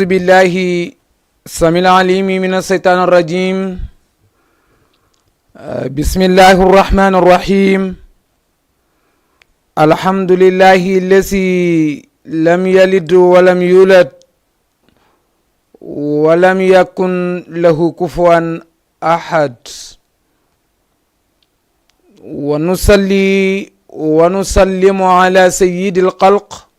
أعوذ بالله السميع العليم من الشيطان الرجيم بسم الله الرحمن الرحيم الحمد لله الذي لم يلد ولم يولد ولم يكن له كفوا أحد ونصلي ونسلم على سيد الخلق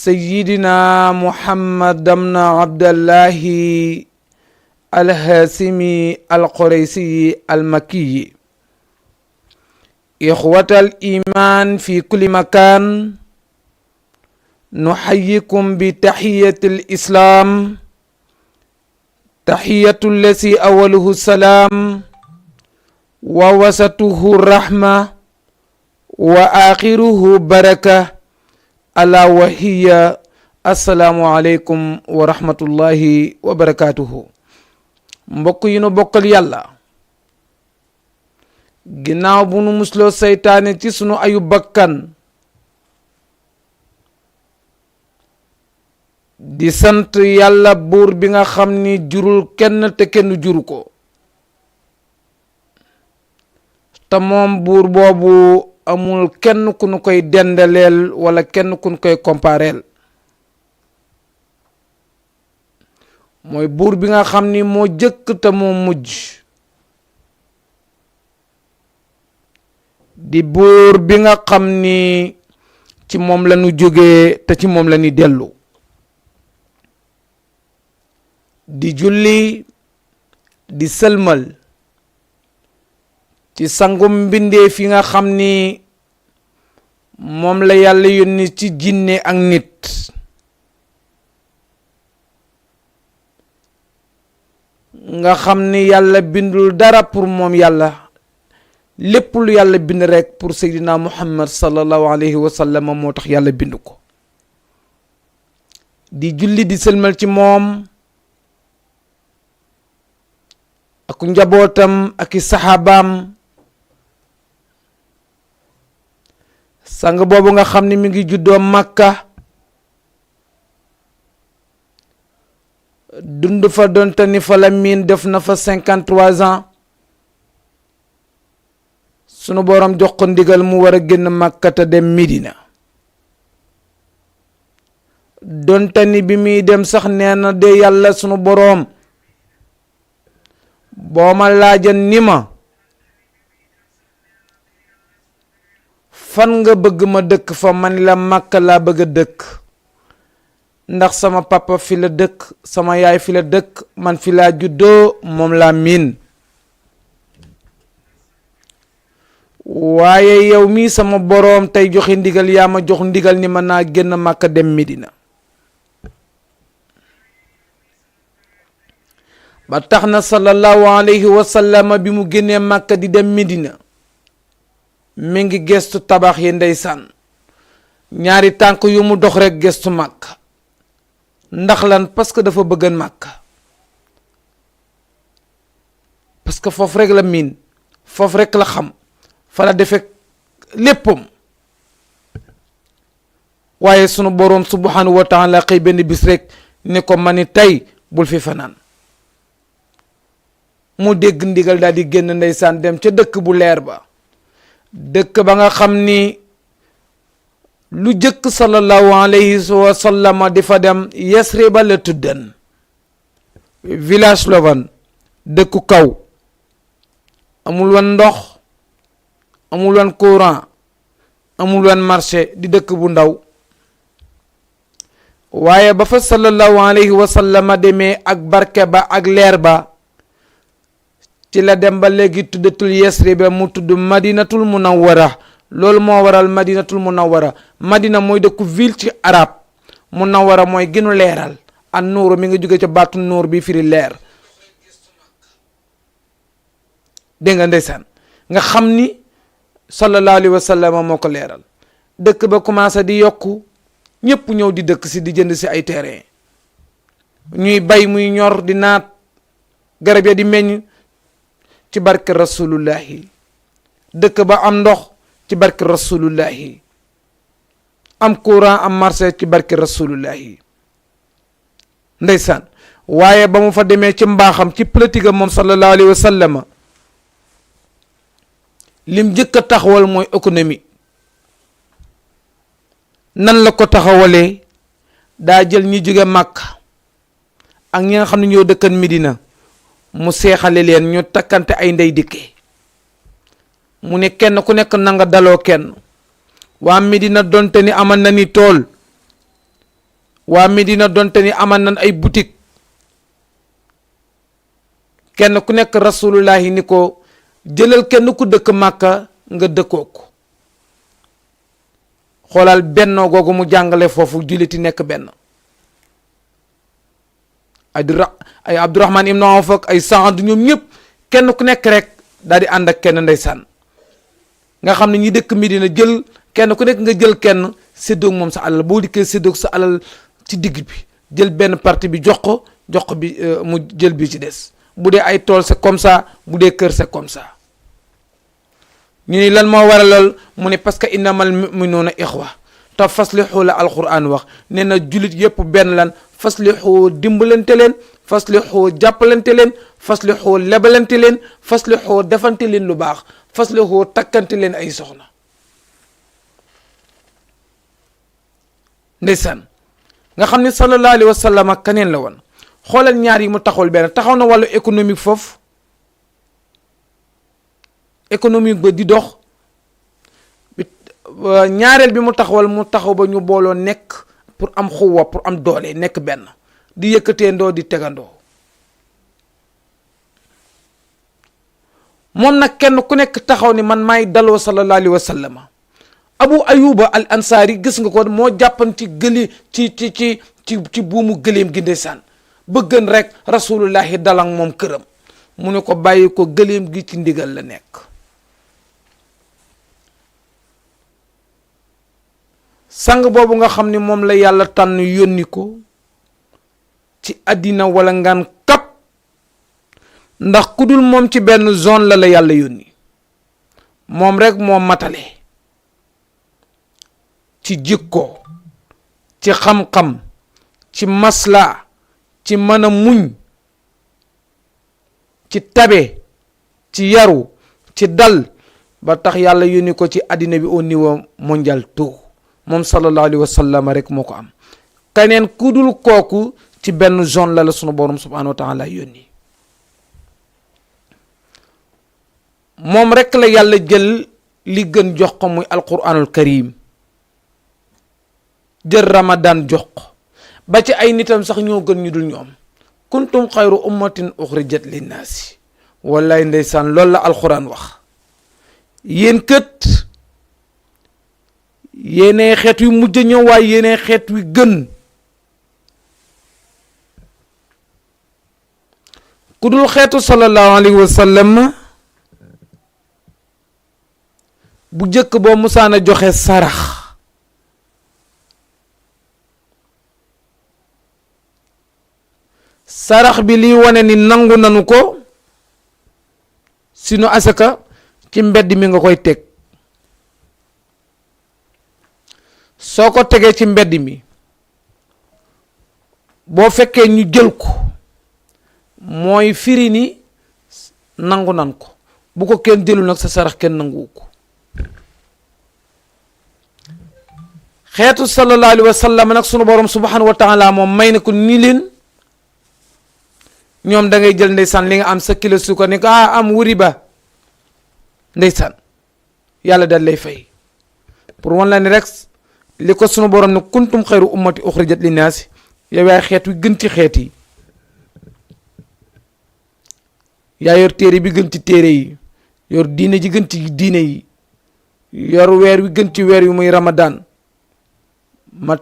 سيدنا محمد بن عبد الله الهاشمي القريشي المكي إخوة الإيمان في كل مكان نحييكم بتحية الإسلام تحية التي أوله السلام ووسطه الرحمة وآخره بركة ألا وهي السلام عليكم ورحمة الله وبركاته mbokk yi nu bokkal yàlla ginnaaw bu nu musloo seytaane ci sunu ayu bakkan di sant yàlla buur bi nga xam ni jurul kenn te kenn juru ko te moom buur boobu amul kenn ku nu koy dendaleel wala kenn ku nu koy compareel mooy buur bi nga xam ni moo jëkk te moo mujj di buur bi nga xam ni ci moom la ñu jógee te ci moom la ñu dellu di julli di sëlmal ci sangum mbindeef yi nga xam ni moom la yàlla yónni ci jinne ak nit nga xam ni yàlla bindul dara pour moom yàlla lépp lu yàlla bind rek pour seydina muhammad sallallahu alayhi wa sallam moo tax yàlla bind ko di julli di sëlmal ci moom ak njabootam ak i saxaabaam sang boobu nga xam ni mi ngi juddoo Makka dund fa donte ni fa la miin def na fa 53 ans sunu boroom jox ko ndigal mu war a génn Makka te dem Medina donte ni bi muy dem sax nee na de yàlla sunu boroom boo ma laajan ni ma fan nga bëgg ma dëkk fa man la Makka laa bëgg a dëkk ndax sama papa fi la dëkk sama yaay fi la dëkk man fi laa juddoo moom laa miin waaye yow mii sama boroom tey joxe ndigal yaa ma jox ndigal ni ma naa génn Makka dem Medina ba tax na sallallahu alayhi wa sallam bi mu génnee Makka di dem Medina mi ngi gestu tabax yi ndeysaan ñaari tànk yu mu dox rek gestu Makka ndax lan parce que dafa bëggan Makka parce que foofu rek la miin foofu rek la xam fa la defee léppam waaye sunu boroom subhanahu wa taala xëy benn bis rek ni ko ma ni tey bul fi fanaan mu dégg ndigal daal di génn ndeysaan dem ca dëkk bu leer ba dëkk ba nga xam ni lu jëkk sallallahu alayhi wa sallam di fa dem Yasriba la tuddan village la woon dëkku kaw amul woon ndox amul woon courant amul woon marché di dëkk bu ndaw waaye ba fa sallallahu alayhi wa sallam demee ak barke ba ak leer ba ci la dem ba léegi tuddatul Yasriba mu tudd Madinatul Munawwara loolu moo waral Madinatul Munawwara Madina mooy dëkku ville ci arab Munawwara mooy gënu leeral an nuuru mi nga jóge ca baatu nuur bi firi leer dégg nga ndeysaan nga xam ni sallallahu alayhi wa sallam moo ko leeral dëkk ba commencé di yokku ñëpp ñëw di dëkk si di jënd si ay terrain ñuy bay muy ñor di naat garab ya di meññ ci barke rasulullahi dëkk ba am ndox ci barke rasulullahi am courant am marché ci barke rasulullahi ndeysaan waaye ba mu fa demee ci mbaaxam ci politique am moom sallallahu alayhi wa sallam lim jëkk a taxawal mooy économie. nan la ko taxawalee daa jël ñi jóge Màkka ak ñi nga xam ne ñoo dëkkan Medina mu seexale leen ñu takkante ay ndey dikkee mu ne kenn ku nekk na nga daloo kenn. waa Medina donte ni aman na ni tool waa Medina donte ni aman nan ay boutique kenn ku nekk rasulullahi ni ko jëlal kenn ku dëkk Màkka nga dëkkoo ko. xoolal bennoo googu mu jàngale foofu julliti nekk benn ay Abdurahman ibn Awf ak ay Saad ñoom ñëpp kenn ku nekk rek daal di ànd ak kenn ndeysaan nga xam ne ñi dëkk Medina jël kenn ku nekk nga jël kenn séddoog moom sa alal boo dikkee séddoog sa alal ci digg bi jël benn partie bi jox ko bi mu jël bi ci des bu dee ay tool c'est comme ça bu dee kër c'est comme ça. ñu ni lan moo waral lool mu ne parce que innamal mu'minuuna ixwa te faslihu la alquran wax nee na jullit yëpp benn lan faslihu dimbalante leen faslihu jàppalante leen faslihu lebalante leen faslihu defante leen lu baax faslihu takkante leen ay soxna. ndeysaan nga xam ne sallallahu alayhi wa sallam ak kaneen la woon xoolal ñaar yi mu taxawal benn taxaw na wàllu économique foofu. économique ba di dox ñaareel bi mu taxaw ba ñu booloo nekk pour am xuwa pour am doole nekk benn di yëkkateendoo di tegandoo moom nag kenn ku nekk taxaw ni man maay daloo sallallahu alayhi wa sallam. Abu Ayuba al Ansaari gis nga ko moo jàppan ci gëli ci buumu gëleem gi ndeysaan bëggan rek rasulullahi dalang moom këram mu ne ko bàyyi ko gëleem gi ci ndigal la nekk. sang boobu nga xam ni moom la yàlla tànn yónni ko ci àddina wala ngaan kap ndax ku dul moom ci benn zone la yàlla yónni moom rek moo matale ci jikko ci xam-xam ci masla ci mën a muñ ci tabe ci yaru ci dal ba tax yàlla yónni ko ci àddina bi au niveau mondial tout moom sallallahu alayhi wa sallam rek moo ko am keneen ku dul kooku ci benn zone la sunu borom subhanahu wa taala yónni moom rek la yàlla jël li gën jox ko muy alquranul karim jël ramadan jox ko ba ci ay nitam sax ñoo gën ñu dul ñoom kuntum xayru ummatin uxrijat linnaasi wallaay ndeysaan loolu la alquran wax yéen kët yéenee xeet wi mujj ñëw waaye yéenee xeet wi gën ku dul xeetu sallallahu alayhi wa sallam bu jëkk boo musaana joxe sarax sarax bi liy wane ni nangu nanu ko sinu asaka ci mbedd mi nga koy teg soo ko tegee ci mbedd mi boo fekkee ñu jël ko mooy firi ni nangu nan ko bu ko kenn jëlu nag sa sarax kenn nanguwu ko xeetu sallallahu alayhi wa sallam nag sunu borom subhanahu wa taala moom may na ko ni leen ñoom da ngay jël ndeysaan li nga am sa kilo suukar ni ko am wuri ba ndeysaan yàlla dal lay fay pour wan la ni rek li ko sunu borom ne kuntum xayru ummati uxrijat linnaasi yow yaay xeet wi gën ci xeet yi yaa yor téere bi gën ci téere yi yor diine ji gën ci diine yi yor weer wi gën ci weer wi muy ramadan ma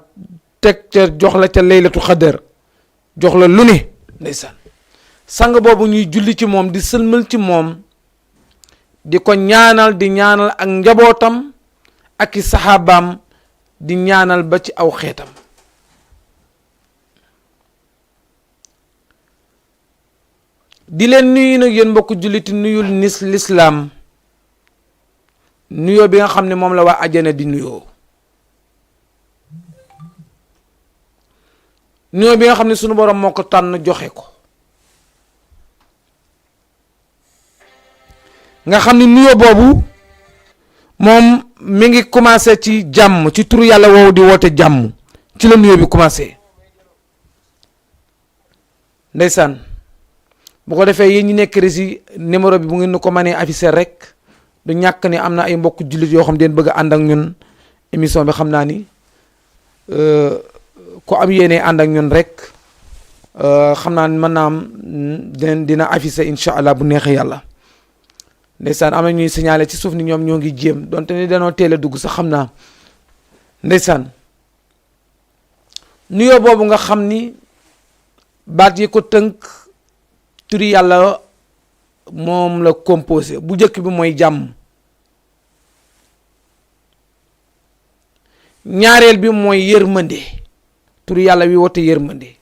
teg ca jox la ca laylatu xadar jox la lu ne ndeysaan sang boobu ñuy julli ci moom di sëlmal ci moom di ko ñaanal di ñaanal ak njabootam ak i saxaabaam di ñaanal ba ci aw xeetam di leen nuyu nag yéen mbokk julliti nuyul lislaam nuyoo bi nga xam ne moom la waa àjjana di nuyoo nuyoo bi nga xam ne sunu borom moo ko tànn joxe ko nga xam ne nuyoo boobu moom mi ngi commencé ci jàmm ci turu yàlla woowu di woote jàmm ci la nuyoo bi commencé ndeysaan bu ko defee yéen ñi nekk rési numéro bi bu ngeen ko mënee afficher rek du ñàkk ni am na ay mbokk jullit yoo xam den bëgg a ànd ak ñun émission bi xam naa ni ku am yéene ànd ak ñun rek xam naa ni mën naa am dina afficher incha allah bu neexee yàlla ndeysaan am na ñuy signalé ci suuf ni ñoom ñoo ngi jéem donte ni danoo teel a dugg sax xam naa ndeysaan nuyoo boobu nga xam ni baat yi ko tënk turi yàlla moom la composé bu njëkk bi mooy jàmm ñaareel bi mooy yërmande turi yàlla wi wote yërmande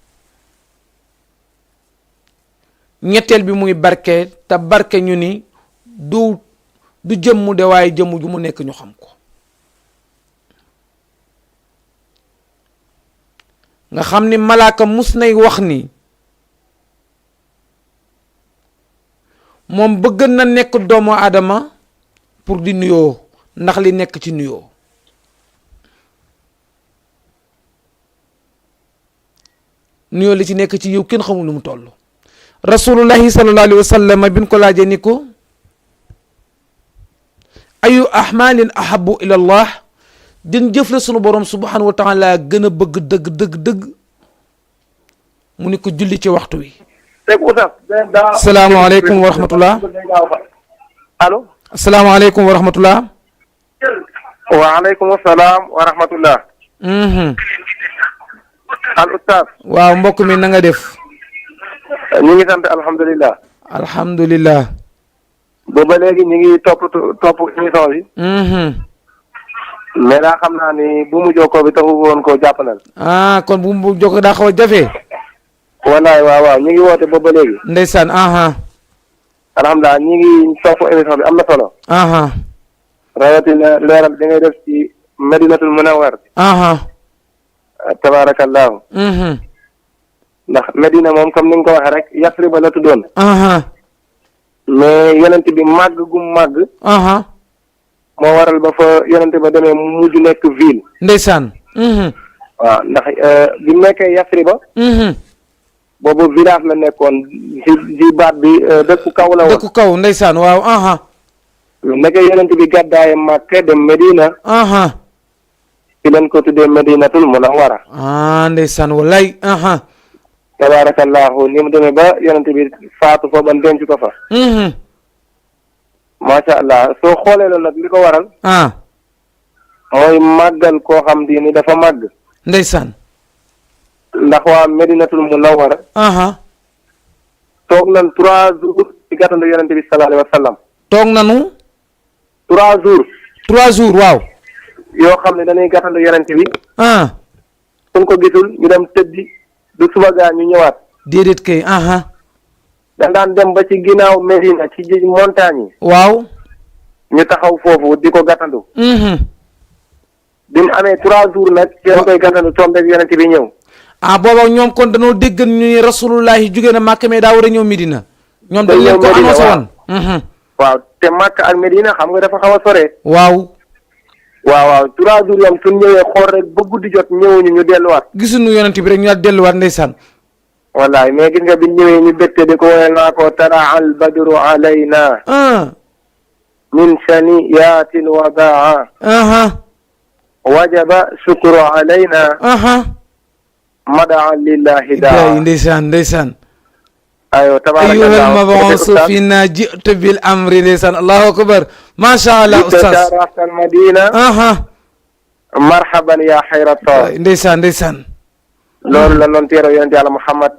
ñetteel bi muy barke te barke ñu ni du jëmmu de waaye jëmmu ju mu nekk ñu xam ko nga xam ni malaaka mus nay wax ni moom bëgg na nekk doomu aadama pour di nuyoo ndax li nekk ci nuyoo nuyoo li ci nekk ci yow kenn xamul lu mu toll rasulullahi sallallahu alayhi wa sallam bi ñu ko laajee ni ko ayu ahmalin ahabu ila allah din jëf la sunu borom subhanahu wa taala gën a bëgg dëgg mu ni ko julli ci waxtu wi asalaamaaleykum wa rahmatullah allo asalaamaaleykum wa rahmatullah waaleykum salaam wa rahmatullah al ustaz waaw mbokk mi na nga def ñu ngi sant alhamdulilah alhamdulilah booba léegi ñu ngi topp émission bi mais daa xam naa ni bu mu jokkoo bi taxu woon koo jàppalal kon bu mu jokkoo daa xaw a jafe wallaay waaw ñu ngi woote booba léegi ndeysaan alhamdulilah ñu ngi topp émission bi am na solo rawatina leeral da ngay def ci Madinatul Munawwar tabarakallahu ndax Medina moom comme ni nga ko waxee rek Yasriba la tuddoon mais yonent bi màgg gu màgg moo waral ba fa yonent ba demee mu mujj nekk ville ndeysaan waaw ndax bi mu nekkee Yasriba boobu village la nekkoon ci baat bi dëkku kaw la woon dëkku kaw ndeysaan waaw nekkee yonent bi gàddaaye Màkka dem Medina ci leen ko tuddee Medinatul Munawwara ndeysaan wallaay tabarakallahu ni mu demee ba yonent bi faatu fa ban denc ko fa macha allah soo xoolee la nag li ko waral mooy màggal koo xam di ni dafa màgg ndeysaan ndax waa Medinatul Munawwara toog nañ 3 jours ci gàttandu yonent bi sallallahu alayhi wa sallam toog nanu 3 jours 3 jours waaw yoo xam ne dañuy gàttandu yonent bi suñ ko gisul ñu dem tëddi du suba gaa ñu ñëwaat déedéet kay dañ daan dem ba ci ginnaaw Medina ci montagne yi waaw ñu taxaw foofu di ko gàttandu bi mu amee 3 jours nag ci lañ koy gàttandu tombeeg yonent bi ñëw booba ñoom kon dañoo dégg ñu ni rasulullahi jóge na Màkka mais daa war a ñëw Medina ñoom dañ leen ko annoncé woon waaw te Màkka ak Medina xam nga dafa xaw a sore waaw 3 jours yoom suñ ñëwee xool rek ba guddi jot ñëwuñu ñu delluwaat gisuñu yonent bi rek ñu daal delluwaat ndeysaan wallaay mais gis nga biñ ñëwee ñu bégte di ko woyal naa ko tara al badru alayna min shaniyatin wadaa wajaba shukru alayna madaan lillahi daa ndeysaan ayo tabarakallah ayyuhal mabuusu fiina ji'ta bil amri ndeysaan allahu akbar macha allah ustaz al madina marhaban ya xayrata ndeysaan loolu la noon teeroo yonent yàlla Muhammad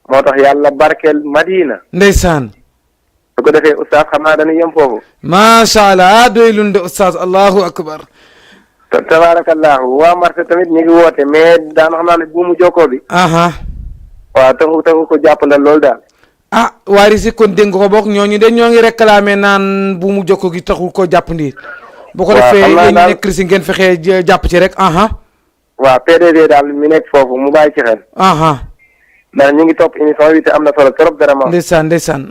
moo tax yàlla barkeel Madina ndeysaan su ko defee ustaz xam naa dañuy yem foofu macha allah doy lunde ustaz allahu akbar tabarakallahu waa marché tamit ñu ngi woote mais daan xam naa ne buumu jokkoo bi waaw taxu ko jàppale loolu daal waari si kon dégg ko bokk ñooñu de ñoo ngi réclamé naan buumu jokkoo gi taxul ko jàpp ndi bu ko defee yéen nekk si ngeen fexee jàpp ci rek waaw PDG daal mi nekk foofu mu bàyyi ci xel. ndax ñu ngi topp émission bi te am na solo trop vraiment. ndeysaan.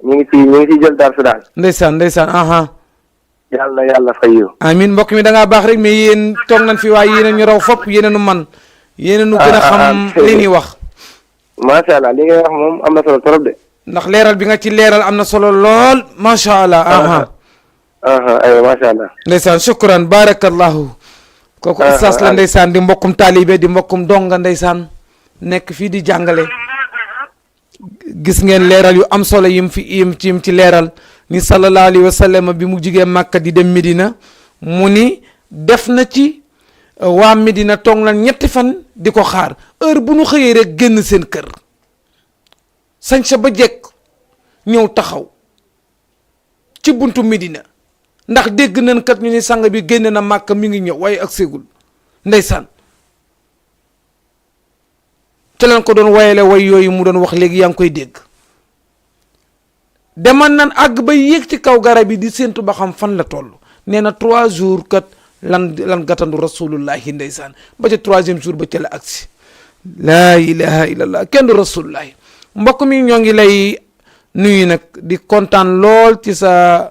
ñu ngi ciy jël daal su daal. ndeysaan. yàlla na yàlla fay yow. amiin mbokk mi da ngaa baax rek mais yéen toog nañ fi waaye yéen ñu raw fopp yéen nu man yéen nu gën a xam li ñuy wax. macha allah li ngay wax moom am na solo trop de. ndax leeral bi nga ci leeral am na solo lool macha allah. aywa macha allah. ndeysaan shukran barakallahu. kooku ustaas la ndeysaan di mbokkum taalibe di mbokkum donga ndeysaan nekk fii di jàngale. gis ngeen leeral yu am solo yim ci leeral ni sallallahu alayhi wa sallam bi mu jugee Màkka di dem Medina mu ni def na ci waa Medina toog na 3 fan di ko xaar heure bu nu xëyee rek génn seen kër sañsa ba jekk ñëw taxaw ci buntu Medina ndax dégg nañ kat ñu ni sang bi génn na Màkka mi ngi ñëw waaye ak ségul ndeysaan te leen ko doon wayale way yooyu mu doon wax léegi yaa ngi koy dégg deman nan àgg ba yéeg ci kaw garab yi di séentu ba xam fan la toll nee na 3 jours kat lan gàttandu rasulullahi ndeysaan ba ca 3e jour ba ca la agsi laa ilaha illallah kenn du rasulullahi mbokk mi ñoo ngi lay nuyu nag di kontaan lool ci sa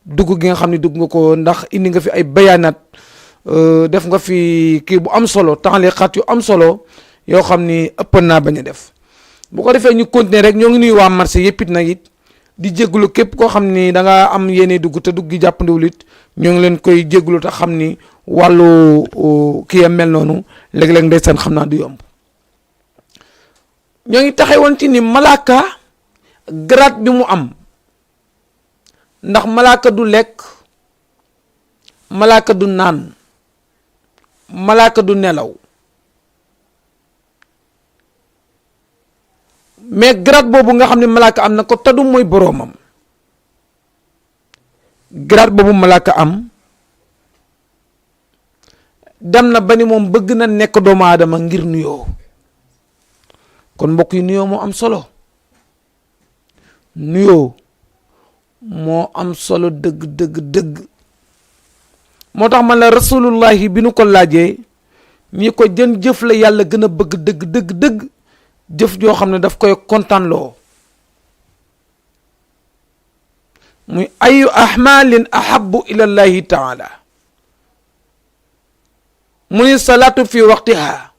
dugg gi nga xam ne dugg nga ko ndax indi nga fi ay bayaanaat def nga fi kii bu am solo taxaliqaat yu am solo yoo xam ni ëpp naa bañ a def bu ko defee ñu continuer rek ñoo ngi nuyu waa marché yëpp it nag it di jégalu képp koo xam ni da nga am yéene dugg te dugg gi jàppandiwul it ñoo ngi leen koy jégalu te xam ni wàllu kii ya mel noonu léeg-léeg ndeysaan xam naa du yomb ñoo ngi taxawoon ci ni malaaka grade bi mu am ndax malaaka du lekk malaaka du naan malaaka du nelaw mais grade boobu nga xam ne malaaka am na ko tadu mooy boroomam grade boobu malaaka am dem na ba ni moom bëgg na nekk doomu aadama ngir nuyoo kon mbokk yi nuyoo moo am solo nuyoo moo am solo dëgg moo tax man la rasulullahi bi nu ko laajee ñi ko jën jëf la yàlla gën a bëgg dëgg jëf joo xam ne daf koy kontaanloo muy ayu ahmalin ahabu ila llahi taala mu ni salaatu fi waqtiha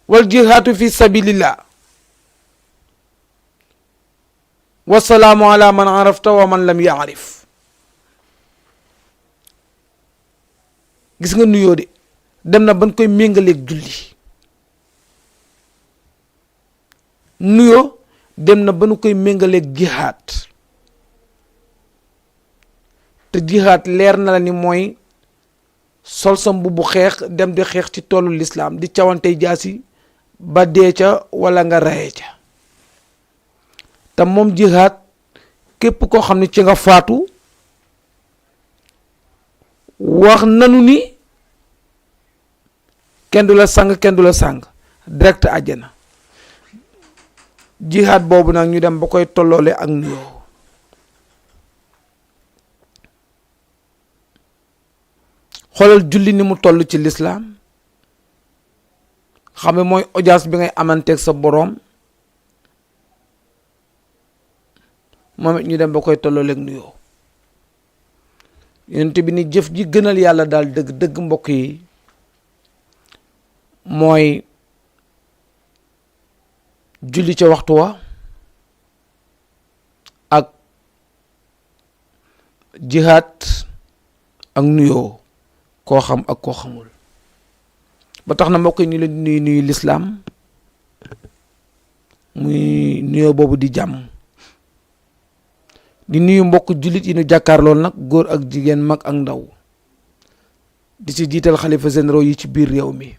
wal jihaatu fi sabilillah wasalaamu ala man arafta wa man lam yaarif gis nga nuyoo de dem na ban koy méngaleeg julli nuyoo dem na ba nu koy méngaleeg jihaat te jihaat leer na la ni mooy sol sa mbubu xeex dem di xeex ci toolu lislaam di cawantey jaasi ba dee ca wala nga rayee ca te moom jihaat képp koo xam ne ci nga faatu wax nanu ni kenn du la sang direct àjjana jihaad boobu nag ñu dem ba koy tolloole ak nuyoo xoolal julli ni mu toll ci lislaam xam ne mooy audience bi ngay amanteeg sa boroom moom it ñu dem ba koy tolloole ak nuyoo yonent bi ni jëf ji gënal yàlla daal dëgg mbokk yi mooy julli ca waxtu wa ak jihaat ak nuyoo koo xam ak koo xamul ba tax na mbokk yi ñu leen di nuyu lislaam muy nuyoo boobu di jàmm di nuyu mbokk jullit yi nu jàkkaar lool nag góor ak jigéen mag ak ndaw di ci jiital xalifa généraux yi ci biir réew mi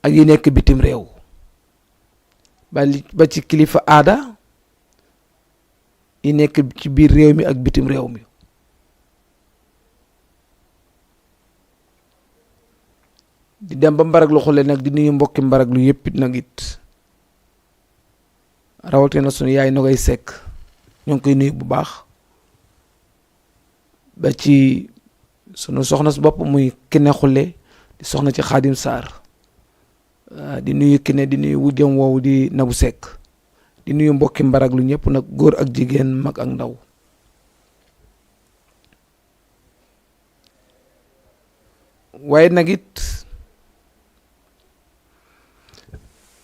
ak yi nekk bitim réew ba ci kilifa aada yi nekk ci biir réew mi ak bitim réew mi di dem ba mbarag lu xule nag di nuyu mbokki mbarag lu yëpp nag it rawatina sunu yaay na koy sekk ñoo ngi koy nuyu bu baax ba ci sunu soxna su bopp muy Kiné Xulle di soxna ci Xaadim Sarr di nuyu Kiné di nuyu wujjam woowu di Nabou Seck di nuyu mbokki mbaraglu ñëpp nag góor ak jigéen mag ak ndaw waaye nag it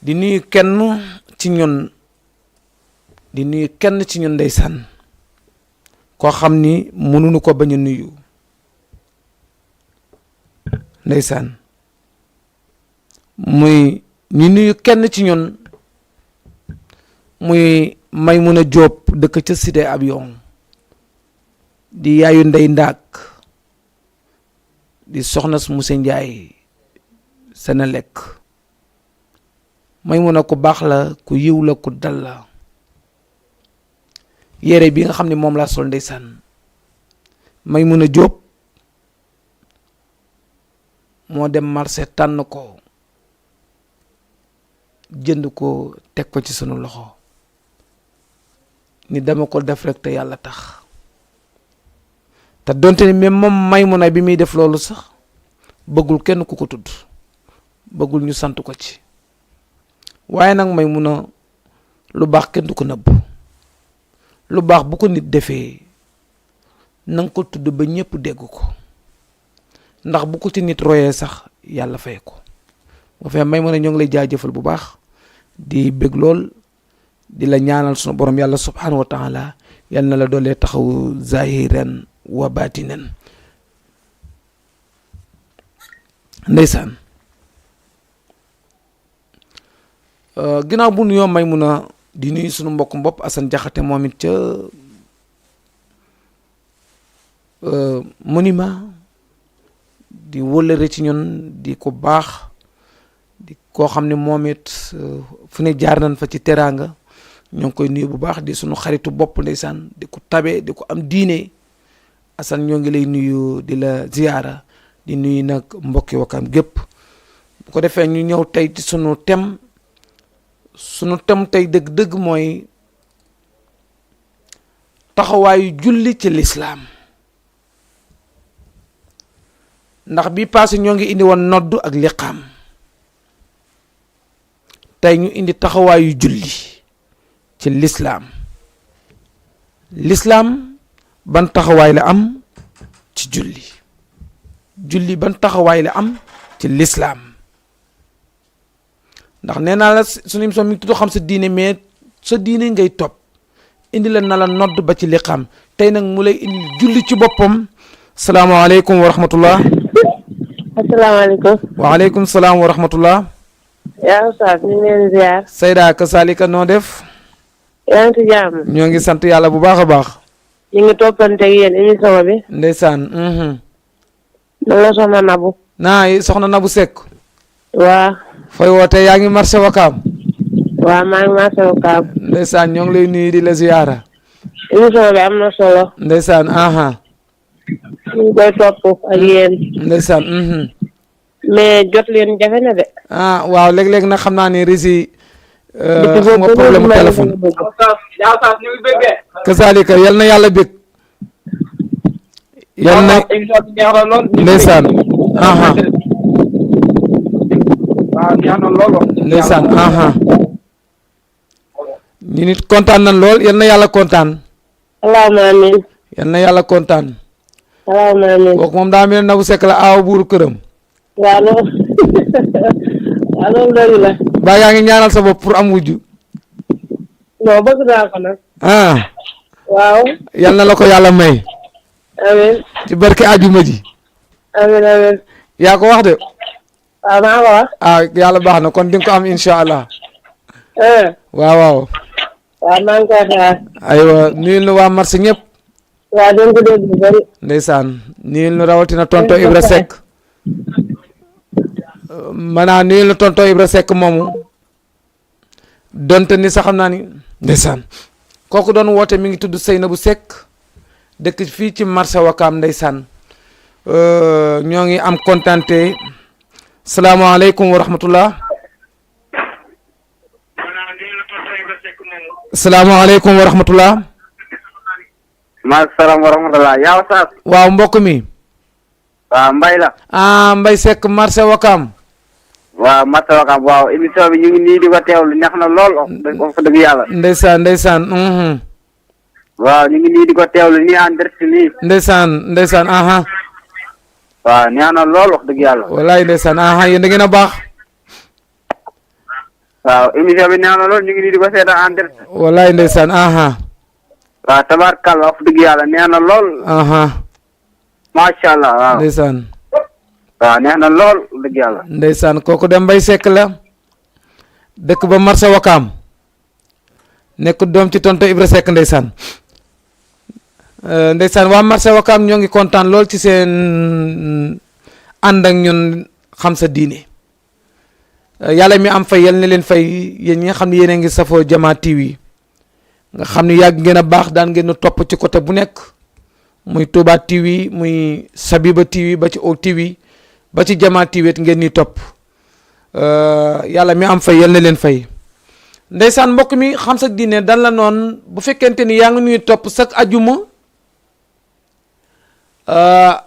di nuyu kenn ci ñun ndeysaan koo xam ni mënuñu ko bañ a nuyu ndeysaan muy ñu nuyu kenn ci ñun muy Maymuna Jóob dëkk ca Cité Avion di yaayu ndey ndaak di soxna su Muse Njaay Senelec Maymuna ku baax la ku yiw la ku dal la yére bi nga xam ne moom laa sol ndeysaan Maymuna Jóob moo dem marché tànn ko jënd ko teg ko ci sunu loxo ni dama ko def rek te yàlla tax te donte ni même moom Maymuna bi muy def loolu sax bëggul kenn ku ko tudd bëggul ñu sant ko ci waaye nag Maymuna lu baax kenn du ko nëbb lu baax bu ko nit defee nanga ko tudd ba ñépp dégg ko ndax bu ko ci nit royee sax yàlla fay ko bu fee Maymuna ñoo ngi lay jaajëfal bu baax di bëgg lool di la ñaanal sunu borom yàlla subhanahu wa taala yal na la doolee taxaw zahiran wa batinan ndeysaan ginnaaw bu nuyoo Maymuna di nuyu sunu mbokk mbopp Assane Jaxate moom it ca monument di wëllëre ci ñun di ko baax di koo xam ne moom it fu ne jaar nañ fa ci teraanga ñoo ngi koy nuyu bu baax di sunu xaritu bopp ndeysaan di ko tabe di ko am diine Assane ñoo ngi lay nuyu di la ziyaara di nuyu nag mbokki Wakam gépp bu ko defee ñu ñëw tey ci sunu thème tey dëgg-dëgg mooy taxawaayu julli ci lislaam ndax bi passé ñoo ngi indi woon noddu ak liqaam tey ñu indi taxawaayu julli ci lislaam ban taxawaay la am ci julli ban taxawaay la am ci lislaam ndax nee naa la suñu émission mi ngi tudd xam sa diine mais sa diine ngay topp indi la na la nodd ba ci liqaam tey nag mu lay indi julli ci boppam salaamaaleykum wa rahmatullah asalaamaaleykum. waaleykum salaam wa rahmatullah. yaa Oustaz ñu ngi leen ziar. Seyda Kasalika noo def. yaa ngi ci jàmm. ñoo ngi sant yàlla bu baax a baax. ñu ngi toppante ak yéen émission bi. ndeysaan. man la soxna Nabou. soxna Nabou Seck. waa. fooy woote yaa ngi marché Wakaam. waa maa ngi marché Wakaam. ndeysaan ñoo ngi lay nuyu di la ziyaara. émission bi am na solo. ndeysaan. ñu ngi koy topp ak yéen. ndeysaan. mais jot leen jafe na de. waaw léeg-léeg nag xam naa ne rési xam nga problème téléphone. Kasalika yal na yàlla bég. yal na ndeysaan. ndeysaan. ñu nit kontaan nañ lool yal na yàlla kontaan. allahumma amiin. yal na yàlla kontaan. allahumma amiin. kooku moom daa mel ne Nabou Seck la aaw buuru këram. waaw loolu dëgg la. baa yaa ngi ñaanal sa bopp pour am wujju. non bëgg naa ko nag. waaw. yal na la ko yàlla may. amiin. ci barke ajuma ji. amiin. yaa ko wax de. waaw maa ko wax. yàlla baax na kon di nga ko am incha allah. waaw. waaw maa ngi koy xaar. aywa nuyul nu waa marché ñëpp. waaw dégg nga dégg bu bëri. ndeysaan nuyul nu rawatina tonto Ibra Seck. maanaam nuyul nu tonto Ibra Seck moomu. donte ni sax xam naa ni. ndeysaan kooku doon woote mi ngi tudd Seynabou Seck dëkk fii ci marché Wakaam ndeysaan ñoo ngi am kontante. salaamaaleykum wa rahmatullah. salaamaaleykum wa rahmatullah. maaleykum salaam wa rahmatullah yaa Oustaz. waaw mbokk mi. waaw Mbaye la. Mbaye Seck marché Wakam. waaw Massa Wakam waaw émission bi ñu ngi nii di ko teewlu neex na lool wax dëgg yàlla. ndeysaan. waaw ñu ngi nii di ko teewlu nii en direct nii. ndeysaan waaw neex na lool wax dëgg yàlla. wallaay ndeysaan yéen da ngeen a baax. waaw émission bi neex na lool ñu ngi nii di ko seetaan en direct. wallaay ndeysaan waaw tabaarkalla wax dëgg yàlla neex na lool. macha allah waaw. ndeysaan. waaw neex na lool wax dëgg yàlla. ndeysaan kooku de Mbaye Seck la dëkk ba marché Wakam nekk doom ci tonto Ibra Seck ndeysaan. ndeysaan waa marché Wakam ñoo ngi kontaan lool ci seen ànd ak ñun xam sa diine yàlla mi am fay yal na leen fay yéen ñi nga xam ne yéen a ngi safoo Jama TV nga xam ne yàgg ngeen a baax daan ngeen a topp ci côté bu nekk muy Touba TV muy Sabiba TV ba ci O TV ba ci Jama TV it ngeen ni topp yàlla mi am fay yal na leen fay ndeysaan mbokk mi xam sa diine dan la noon bu fekkente ni yaa ngi ñuy topp chaque ajuma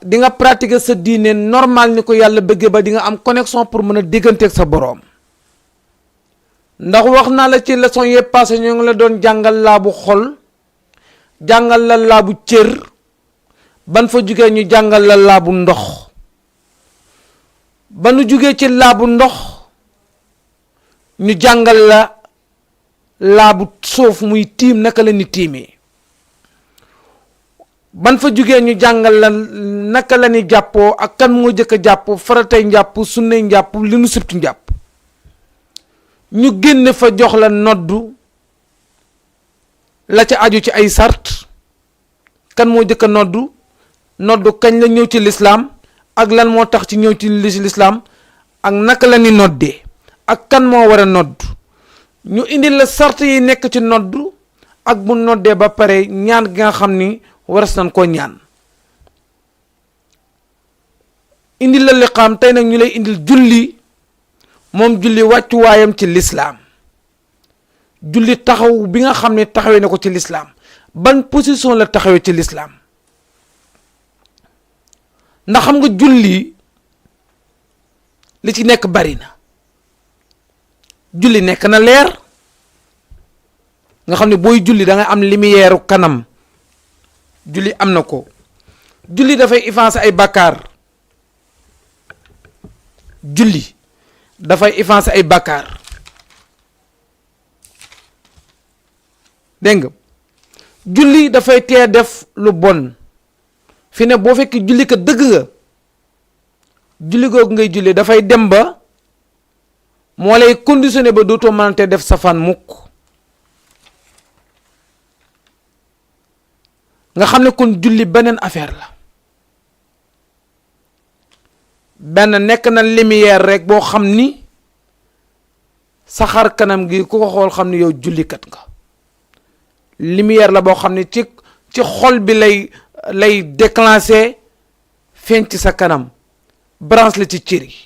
di nga pratiquer sa diine normal ni ko yàlla bëggee ba di nga am connexion pour mën a dégganteeg sa boroom ndax wax naa la ci leçon yëpp passé ñoo ngi la doon jàngal laabu xol jàngal la laabu cër ban fa jugee ñu jàngal la laabu ndox ba nu jugee ci laabu ndox ñu jàngal la laabu suuf muy tiim naka la ni tiimee ban fa jugee ñu jàngal la naka la ni jàppoo ak kan moo jëkk a jàpp faratay njàpp sunnay njàpp li nu sibtu njàpp ñu génne fa jox la noddu la ca aju ci ay sart kan moo jëkk a noddu kañ la ñëw ci lislaam ak lan moo tax ci ñëw ci lislaam ak naka la ni noddee ak kan moo war a nodd ñu indi la sart yi nekk ci noddu ak bu noddee ba pare ñaan gi nga xam ni waras nañ koo ñaan indi la liqaam tey nag ñu lay indil julli moom julli wàccuwaayam ci lislaam julli taxaw bi nga xam ne taxawee na ko ci lislaam ban position la taxawee ci lislaam ndax xam nga julli li ci nekk bari na julli nekk na leer nga xam ne booy julli da nga am lumière kanam julli am na ko julli dafay effacer ay bàkkaar julli dafay effacer ay bàkkaar dégg nga julli dafay tee def lu bon fi ne boo fekk julli ka dëgg nga julli googu ngay julli dafay dem ba moo lay conditionné ba dootoo mënante def safaan mukk nga xam ne kon julli beneen affaire la benn nekk na lumière rek boo xam ni sa xar kanam gi ku ko xool xam ni yow jullikat nga lumière la boo xam ne ci xol bi lay déclencher feeñ ci sa kanam branche la ci cër yi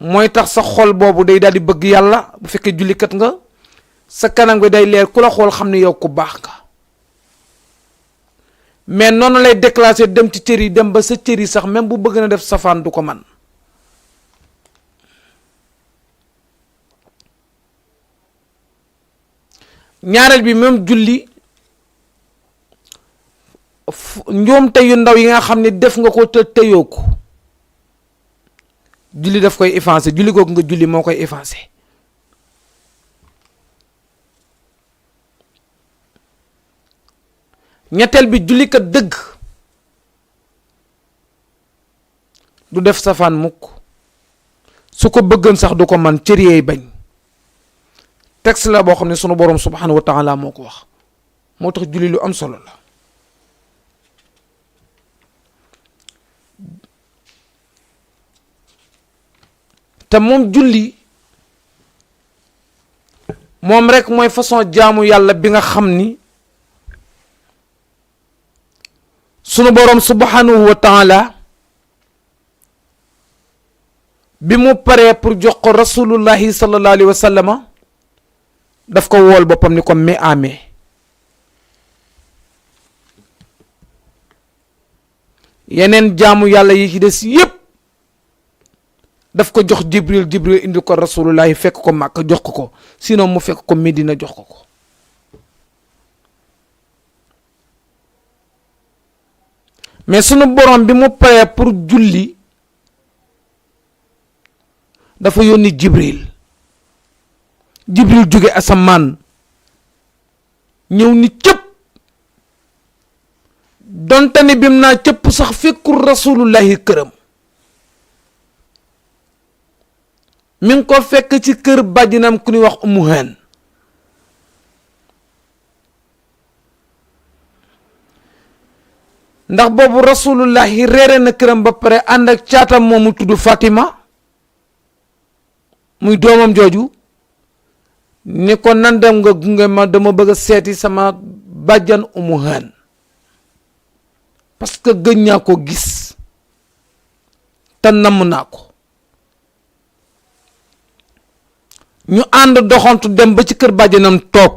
mooy tax sa xol boobu day daal di bëgg yàlla bu fekkee jullikat nga sa kanam gi day leer ku la xool xam ne yow ku baax nga mais noonu lay déclencher dem ci cër yi dem ba sa cër yi sax même bu bëgg na def safaan du ko man ñaareel bi même julli njuumte yu ndaw yi nga xam ne def nga ko te teyoo ko julli daf koy effacer julli googu nga julli moo koy effacer ñetteel bi julli kat dëgg du def safaan mukk su ko bëggan sax du ko man cër yeey bañ texte la boo xam ne sunu boroom subhanahu wa taala moo ko wax moo tax julli lu am solo la te moom julli moom rek mooy façon jaamu yàlla bi nga xam ni sunu boroom subhanahu wa taala bi mu paree pour jox ko rasulullahi sallallahu alayhi wa sallama daf ko wool boppam ni ko mais amee yeneen jaamu yàlla yi ci des yépp daf ko jox Jibril indi ko rasulullahi fekk ko Màkka jox ko sinon mu fekk ko Medina jox ko mais sunu borom bi mu paree pour julli dafa yónni Jibril jóge asamaan ñëw ni cëpp donte ni bim naa cëpp sax fekkul rasulullahi këram mi ngi ko fekk ci kër bàjjinam ku ñuy wax Ummu Haan ndax boobu rasulullahi reere na këram ba pare ànd ak caatam moomu tudd Fatima muy doomam jooju ni ko nan dem nga gunge ma dama bëgg a seeti sama bàjjan Ummu Haan parce que gëj naa ko gis te namm naa ko ñu ànd doxantu dem ba ci kër bàjjanam toog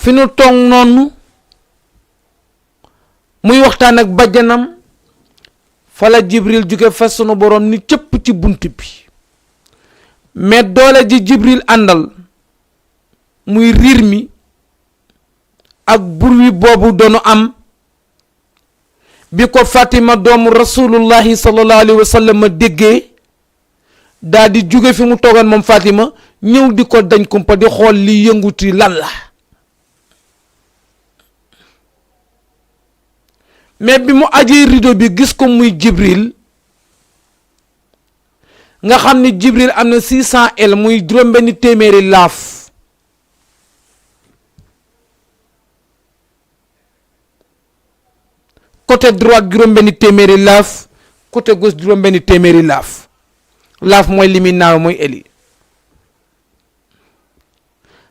fi nu toog noonu muy waxtaan ak bàjjanam fala Jibril jóge fa sunu borom ni cëpp ci bunt bi mais doole ji Jibril àndal muy riir mi ak bruit boobu doonu am bi ko Fatima doomu rasulullahi sallallahu alayhi wa sallam déggee daa di jóge fi mu toogoon moom Fatima ñëw di ko dañ kumpa di xool li yënguti lan la mais bi mu ajee rideau bi gis ko muy Jibril nga xam ni Jibril am na 600 el muy juróom-benni téeméeri laaf côté droite juróom-benni téeméeri laaf côté gauche juróom-benni téeméeri laaf mooy li muy naaw mooy eli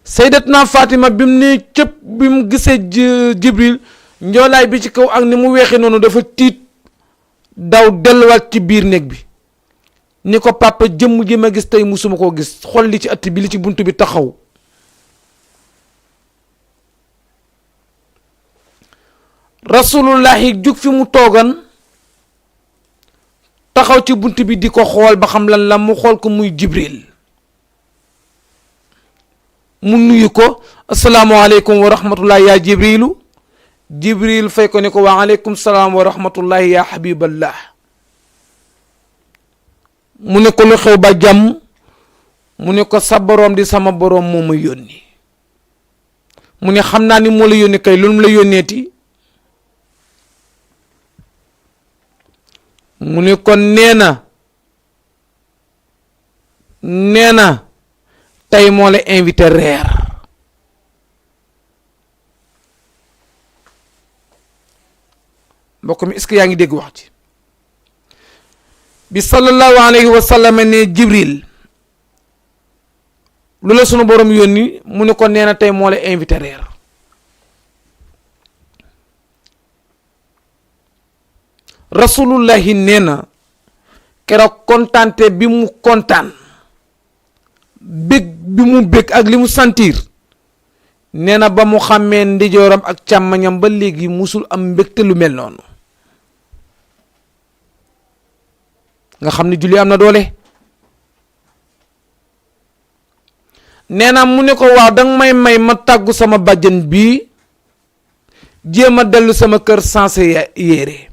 Sayyidatna Fatima bi mu ne cëpp bi mu gisee Jibril njoolaay bi ci kaw ak ni mu weexee noonu dafa tiit daw delluwaat ci biir néeg bi ni ko papa jëmm ji ma gis tey musuma koo gis xool li ci ëtt bi li ci bunt bi taxaw rasulullahi jug fi mu toogan taxaw ci bunt bi di ko xool ba xam lan la mu xool ko muy Jibril mu nuyu ko asalaamaaleykum wa rahmatullahi yaa Jibrilu Jibril fay ko ne ko wa aleykum salaam wa rahmatullahi yaa Habiballah mu ne ko lu xew ba jàmm mu ne ko sa boroom di sama boroom moo ma yónni mu ne xam naa ni moo la yónni kay lu mu la yónneeti mu ne kon nee na tey moo la invité reer mbokk mi est-ce que yaa ngi dégg wax ci bi sallallahu alayhi wa sallam ne Jibril lu la sunu borom yónni mu ne ko nee na tey moo la invité reer rasulullahi nee na keroog kontaante bi mu kontaan bég bi mu bég ak li mu sentir nee na ba mu xàmmee ndijooram ak càmmañam ba léegi musul am mbégte lu mel noonu nga xam ni julli am na doole nee na mu ne ko waaw danga may ma tàggu sama bàjjen bii jéem a dellu sama kër sansé yére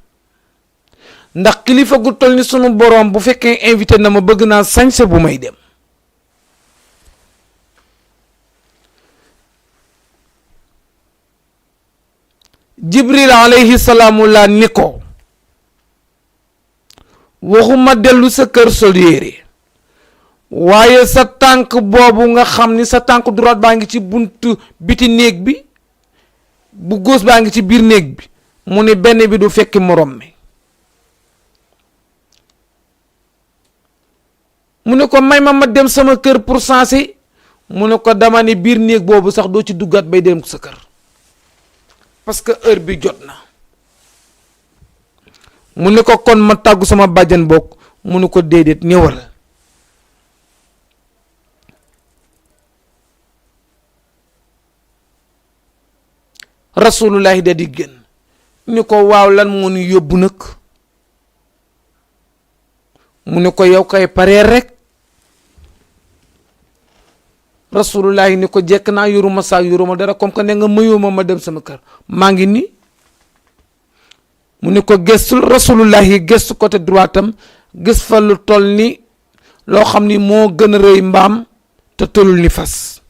ndax kilifa gu toll ni sunu boroom bu fekkee invité na ma bëgg naa sañse bu may dem Jibril alayhi salaamu laa ni ko waxuma dellu sa kër sol yére waaye sa tànk boobu nga xam ni sa tànk droite baa ngi ci buntu biti néeg bi bu gauche baa ngi ci biir néeg bi mu ni benn bi du fekki morom mi mu ne ko may ma dem sama kër pour sensé mu ne ko dama ni biir néeg boobu sax doo ci duggaat bay dem sa kër parce que heure bi jot na mu ne ko kon ma tàggu sama bàjjan bokk mu ne ko déedéet ñëwal rasulullahi da di génn ni ko waaw lan moo ñu yóbbu nag mu ne ko yow kay paree rek rasulullahi ni ko jekk naa yoruma saa yoruma dara comme que ne nga mayuma ma dem sama kër maa ngi nii mu ne ko gëstul rasulullahi gëstu côté droitam gis fa lu toll ni loo xam ni moo gën a rëy mbaam te tolul ni fas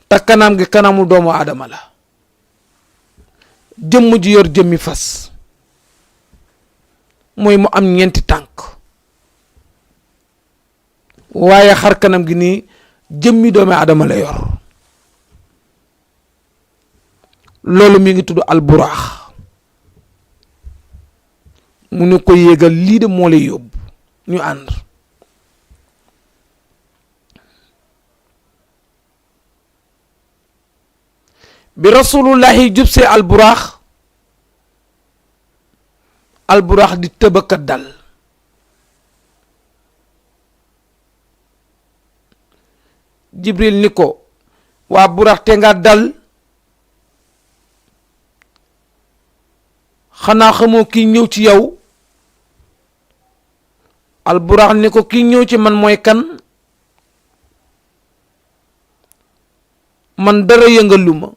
te kanam gi kanamu doomu aadama la jëmm ji yor jëmmi fas mooy mu am ñeenti tànk waaye xar kanam gi nii jëmmi doomu aadama la yor loolu mi ngi tudd alburaax mu ne ko yéegal lii de moo lay yóbbu ñu ànd bi rasulullahi jubsee alburaax di tëbaka dal jibril ni ko waa buraax te nga dal xanaa xamoo kii ñëw ci yow alburaax ni ko kii ñëw ci man mooy kan man dara yëngaluma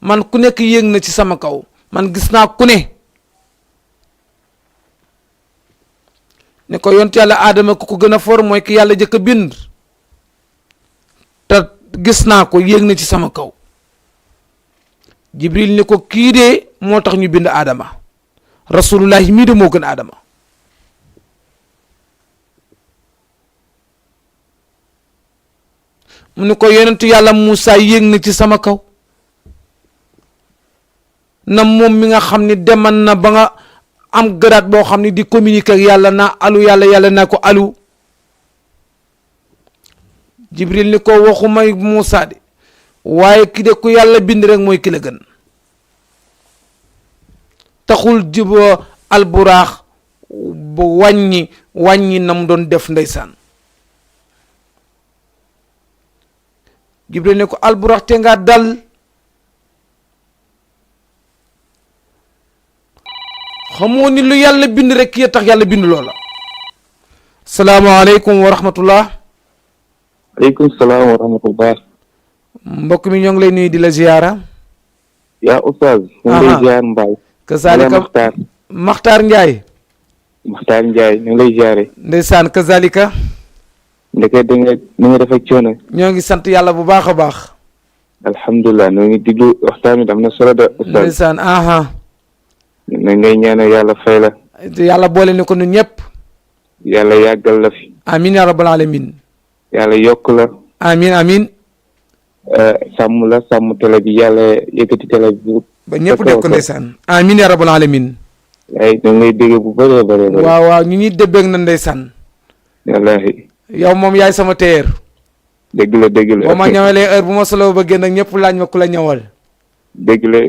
man ku nekk yéeg na ci sama kaw man gis naa ku ne ne ko yonent yàlla aadama ku ko gën a for mooy ki yàlla jëkk a bind te gis naa ko yéeg na ci sama kaw jibril ni ko kii de moo tax ñu bind aadama rasulullahi mii de moo gën aadama mu ne ko yonentu yàlla Muusa yéeg na ci sama kaw na moom mi nga xam ni deman na ba nga am gëraat boo xam ni di communiquer ak yàlla naa alu yàlla yàlla naa ko alu jibril ni ko waxumay Muusa de waaye ki de ku yàlla bind rek mooy ki la gën taxul jibo alburaax bu wàññi na mu doon def ndeysaan jibril ne ko alburaax te nga dal xamoo ni lu yàlla bind rek ki tax yàlla bind loola salaamaaleykum wa rahmatullah aleykum salaam wa rahmatullah mbokk mi ñoo ngi lay nuyu di la ziyaara yaa oustaz ñu ngi lay ziyaar Mbaye kazalika Maxtaar Njaay ñu ngi lay ziyaare ndeysaan kazalika ndeke da nga ni nga def ak coono ñoo ngi sant yàlla bu baax a baax alhamdulilah ñoo ngi diglu waxtaan wi am na solo de oustaz ndeysaan na ngay ñaanal yàlla fay la yàlla boole ni ko ñun ñëpp yàlla yàggal la fi amin ya rabbal alamin yàlla yokk la amin sàmm la sàmm télé bi yàlla yëkkati télé bi ba ñëpp def ko ndeysaan amin ya rabbal alamin ay ñoo ngi lay dégg bu bëree bëri waaw ñu ñuy débbeeg na ndeysaan wallaahi yow moom yaay sama téer dégg la boo ma ñawalee heure bu ma solo ba génn ak ñëpp laaj ma ku la ñawal dégg la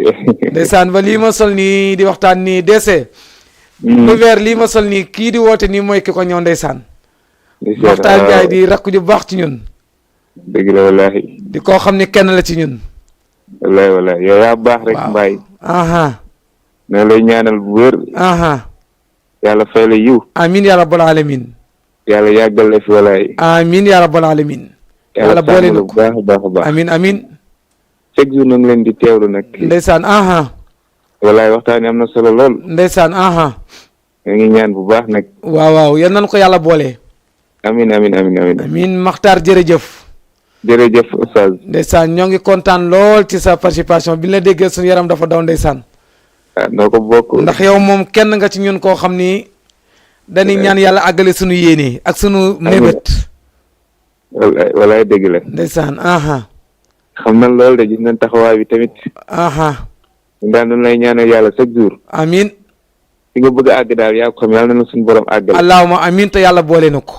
ndeysaan ba lii ma sol nii di waxtaan nii dese lu weer lii ma sol nii kii di woote nii mooy ki ko ñëw ndeysaan Maxtaar Njaay di rakk ju baax ci ñun dégg la wallaahi di koo xam ne kenn la ci ñun wallaahi yow yaa baax rek Mbaye na lay ñaanal bu wér yàlla fay la yiw amin ya rabbal alamin yàlla yàggal la fi wallaahi amin ya rabbal alamin yàlla boole na ko baax a baax amin chaque jour na ngi leen di teewlu nag ndeysaan wallaahi waxtaan yi am na solo lool ndeysaan nga ngi ñaan bu baax nag waaw yal nañu ko yàlla boole amin Maxtaar jërëjëf oustaz ndeysaan ñoo ngi kontaan lool ci sa participation bi la déggee suñu yaram dafa daw ndeysaan noo ko bokk ndax yow moom kenn nga ci ñun koo xam ni dañuy ñaan yàlla àggale suñu yéene ak suñu mébét wallaahi dégg la ndeysaan xam na loolu de gis nañ taxawaay bi tamit ñu daan doon lay ñaanal yàlla chaque jour amin fi nga bëgg a àgg daal yaa ko xam yàlla na suñu borom àggal allahuma amin te yàlla boole na ko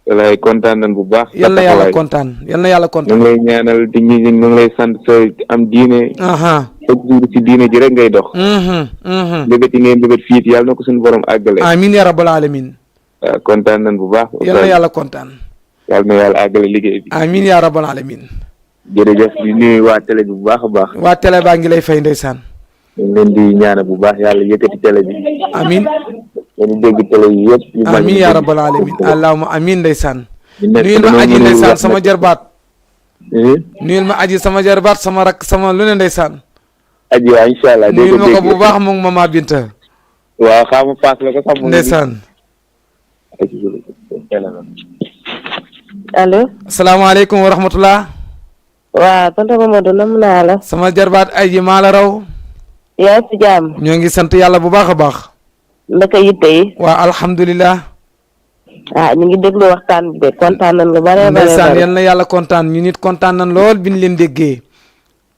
wallaahi kontaan nañ bu baax yal na yàlla kontaan ñu ngi lay ñaanal di ñu ngi lay sant sa am diine chaque jour ci diine ji rek ngay dox mbébét yi ngay mbébét fiit yàlla na ko suñu borom àggale amin ya rabbal alamin waaw kontaan nañ bu baax yal na yàlla kontaan yàlla na yàlla àggale liggéey bi amin ya rabbal alamin jërëjëf di nuyu waa télé bi bu baax a baax. waa télé baa ngi lay fay ndeysaan. ñu ngi leen di ñaanal bu baax yàlla yëkkati télé bi. amin ñu dégg télé yi yëpp. amin ya rabbal alamin allahumma amin ndeysaan. nuyul ma aji ndeysaan sama jarbaat. nuyul ma aji sama jarbaat sama rak sama lu ne ndeysaan. aji waaw incha allah nuyul ma ko bu baax moom mama Binta. waaw xaaral ma paas la ko sax. ndeysaan. allo. asalaamaaleykum wa rahmatulah. waaw tonton Mamadou nam naa la. sama jarbaat aji maa la raw. yaa ngi si jàmm. ñoo ngi sant yàlla bu baax a baax. naka yitte yi. waa alhamdulilah. ñu ngi déglu waxtaan bi de kontaan nañ lu bare bare. ndeysaan yal na yàlla kontaan ñu nit kontaan nañ lool bi ñu leen déggee.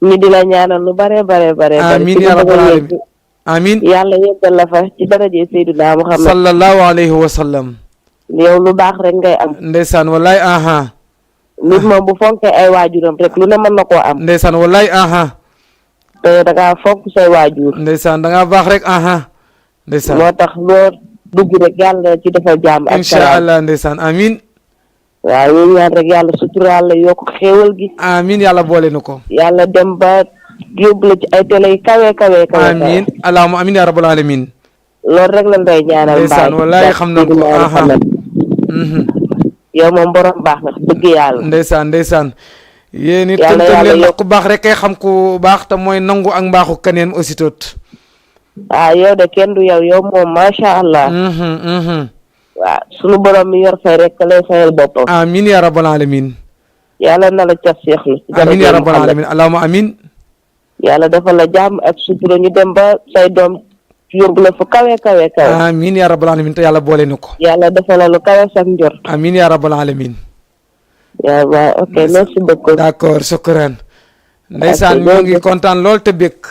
ñu di la ñaanal lu bare bare bare. amiin yaa rabbal alamin amiin. yàlla yeggal la fa ci daraje Seydina Muhammad sallallahu alayhi wa sallam. yow lu baax rek ngay am. ndeysaan wallaay aha. nit moom bu fonkee ay waajuram rek lu ne mën na koo am. ndeysaan wallaay aha. te da ngaa fonk say waajur. ndeysaan da ngaa baax rek aha. ndeysaan moo tax loo dugg rek yàlla ci defal jàmm ak incha allah ndeysaan amiin. waaw ñu ñaan rek yàlla suturaal la yokk xéewal gi. amiin yàlla boole na ko. yàlla dem ba yóbbu la ci ay télé yi kawe kawe kawe. amiin allahumma amiin yaa rabbal alamin. loolu rek lañ lay ñaanal. ndeysaan wallaay xam nañ ko aha. yow moom borom baax na dëgg yàlla. ndeysaan ndeysaan. yéen it yàlla tënk leen yokk ku baax rek kay xam ku baax te mooy nangu ak mbaaxu keneen aussi tot. yow de kenn du yow moom macha allah. waaw sunu borom mi yor fay rek lay fayal boppam. amiin yaa rabbal alamin. yàlla na la ca seexlu. amiin yaa rabbal alamin allahumma amiin. yàlla defal la jàmm ak sutura ñu dem ba say doom yóbbu la fu kawe kawe kawe. amiin yaa rabbal alamin te yàlla boole na ko. yàlla defal la lu kawe sax njort. amiin yaa rabbal alamin. waaw ok merci beaucoup. d'accord shukran. ndeysaan ñoo ngi kontaan lool te bëgg.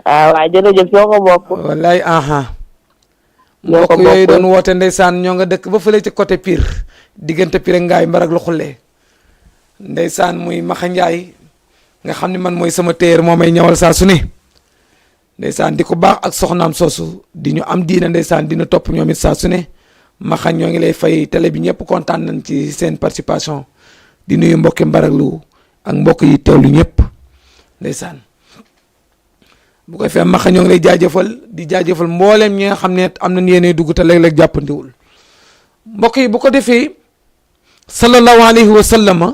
waaw jërëjëf ñoo ko bokk. wallaay aha. ñoo ko mbokk yooyu bokk. doon woote ndeysaan ñoo nga dëkk ba fële ci côté Pire diggante Pire ngaay mbarak lu xullee ndeysaan muy Maxa Njaay nga xam ne man mooy sama téer moo may ñëwal saa su ne ndeysaan di ko baax ak soxnaam soosu di ñu am diina ndeysaan dina topp ñoom it saa su ne Maxa ñoo ngi lay fay télé bi ñëpp kontaan nañ ci seen participation di nuyu mbokki mbarak lu ak mbokk yi teewlu ñëpp ndeysaan bu koy fee Maxa ñoo ngi lay jaajëfal di jaajëfal mbooleem ñi nga xam ne am nañ yéene dugg te léeg-léeg jàppandiwul mbokk yi bu ko defee sallallahu alayhi wa sallama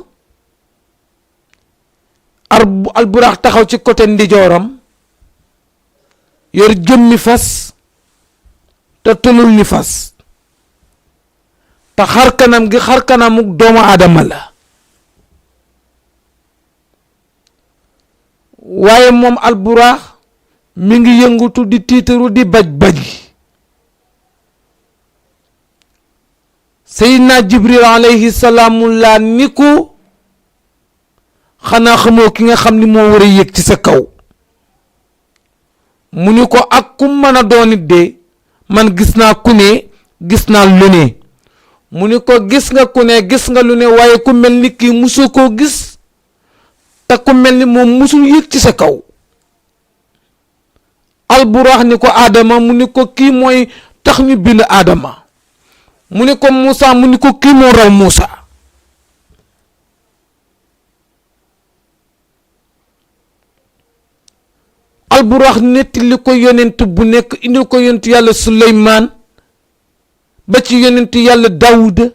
alburaax taxaw ci côté ndijooram yor jëmmi fas te tolul ni fas te xar kanam gi xar kanamu doomu aadama la waaye moom alburaax mi ngi yëngutu di tiitaru di baj-baj Seydina Jibril alayhi salaamu laa ni ko xanaa xamoo ki nga xam ni moo war a yëg ci sa kaw mu ni ko ak ku mën a doon it de man gis naa ku ne gis naa lu ne mu ni ko gis nga ku ne gis nga lu ne waaye ku mel ni kii musoo koo gis te ku mel ni moom musul yëg ci sa kaw alburax ni ko Adama mu ni ko kii mooy tax ñu bind Adama mu ni ko Moussa mu ni ko kii moo raw Moussa alburax netti li ko yonent bu nekk indi ko yonent yàlla Suleymaan ba ci yonent yàlla Daawuda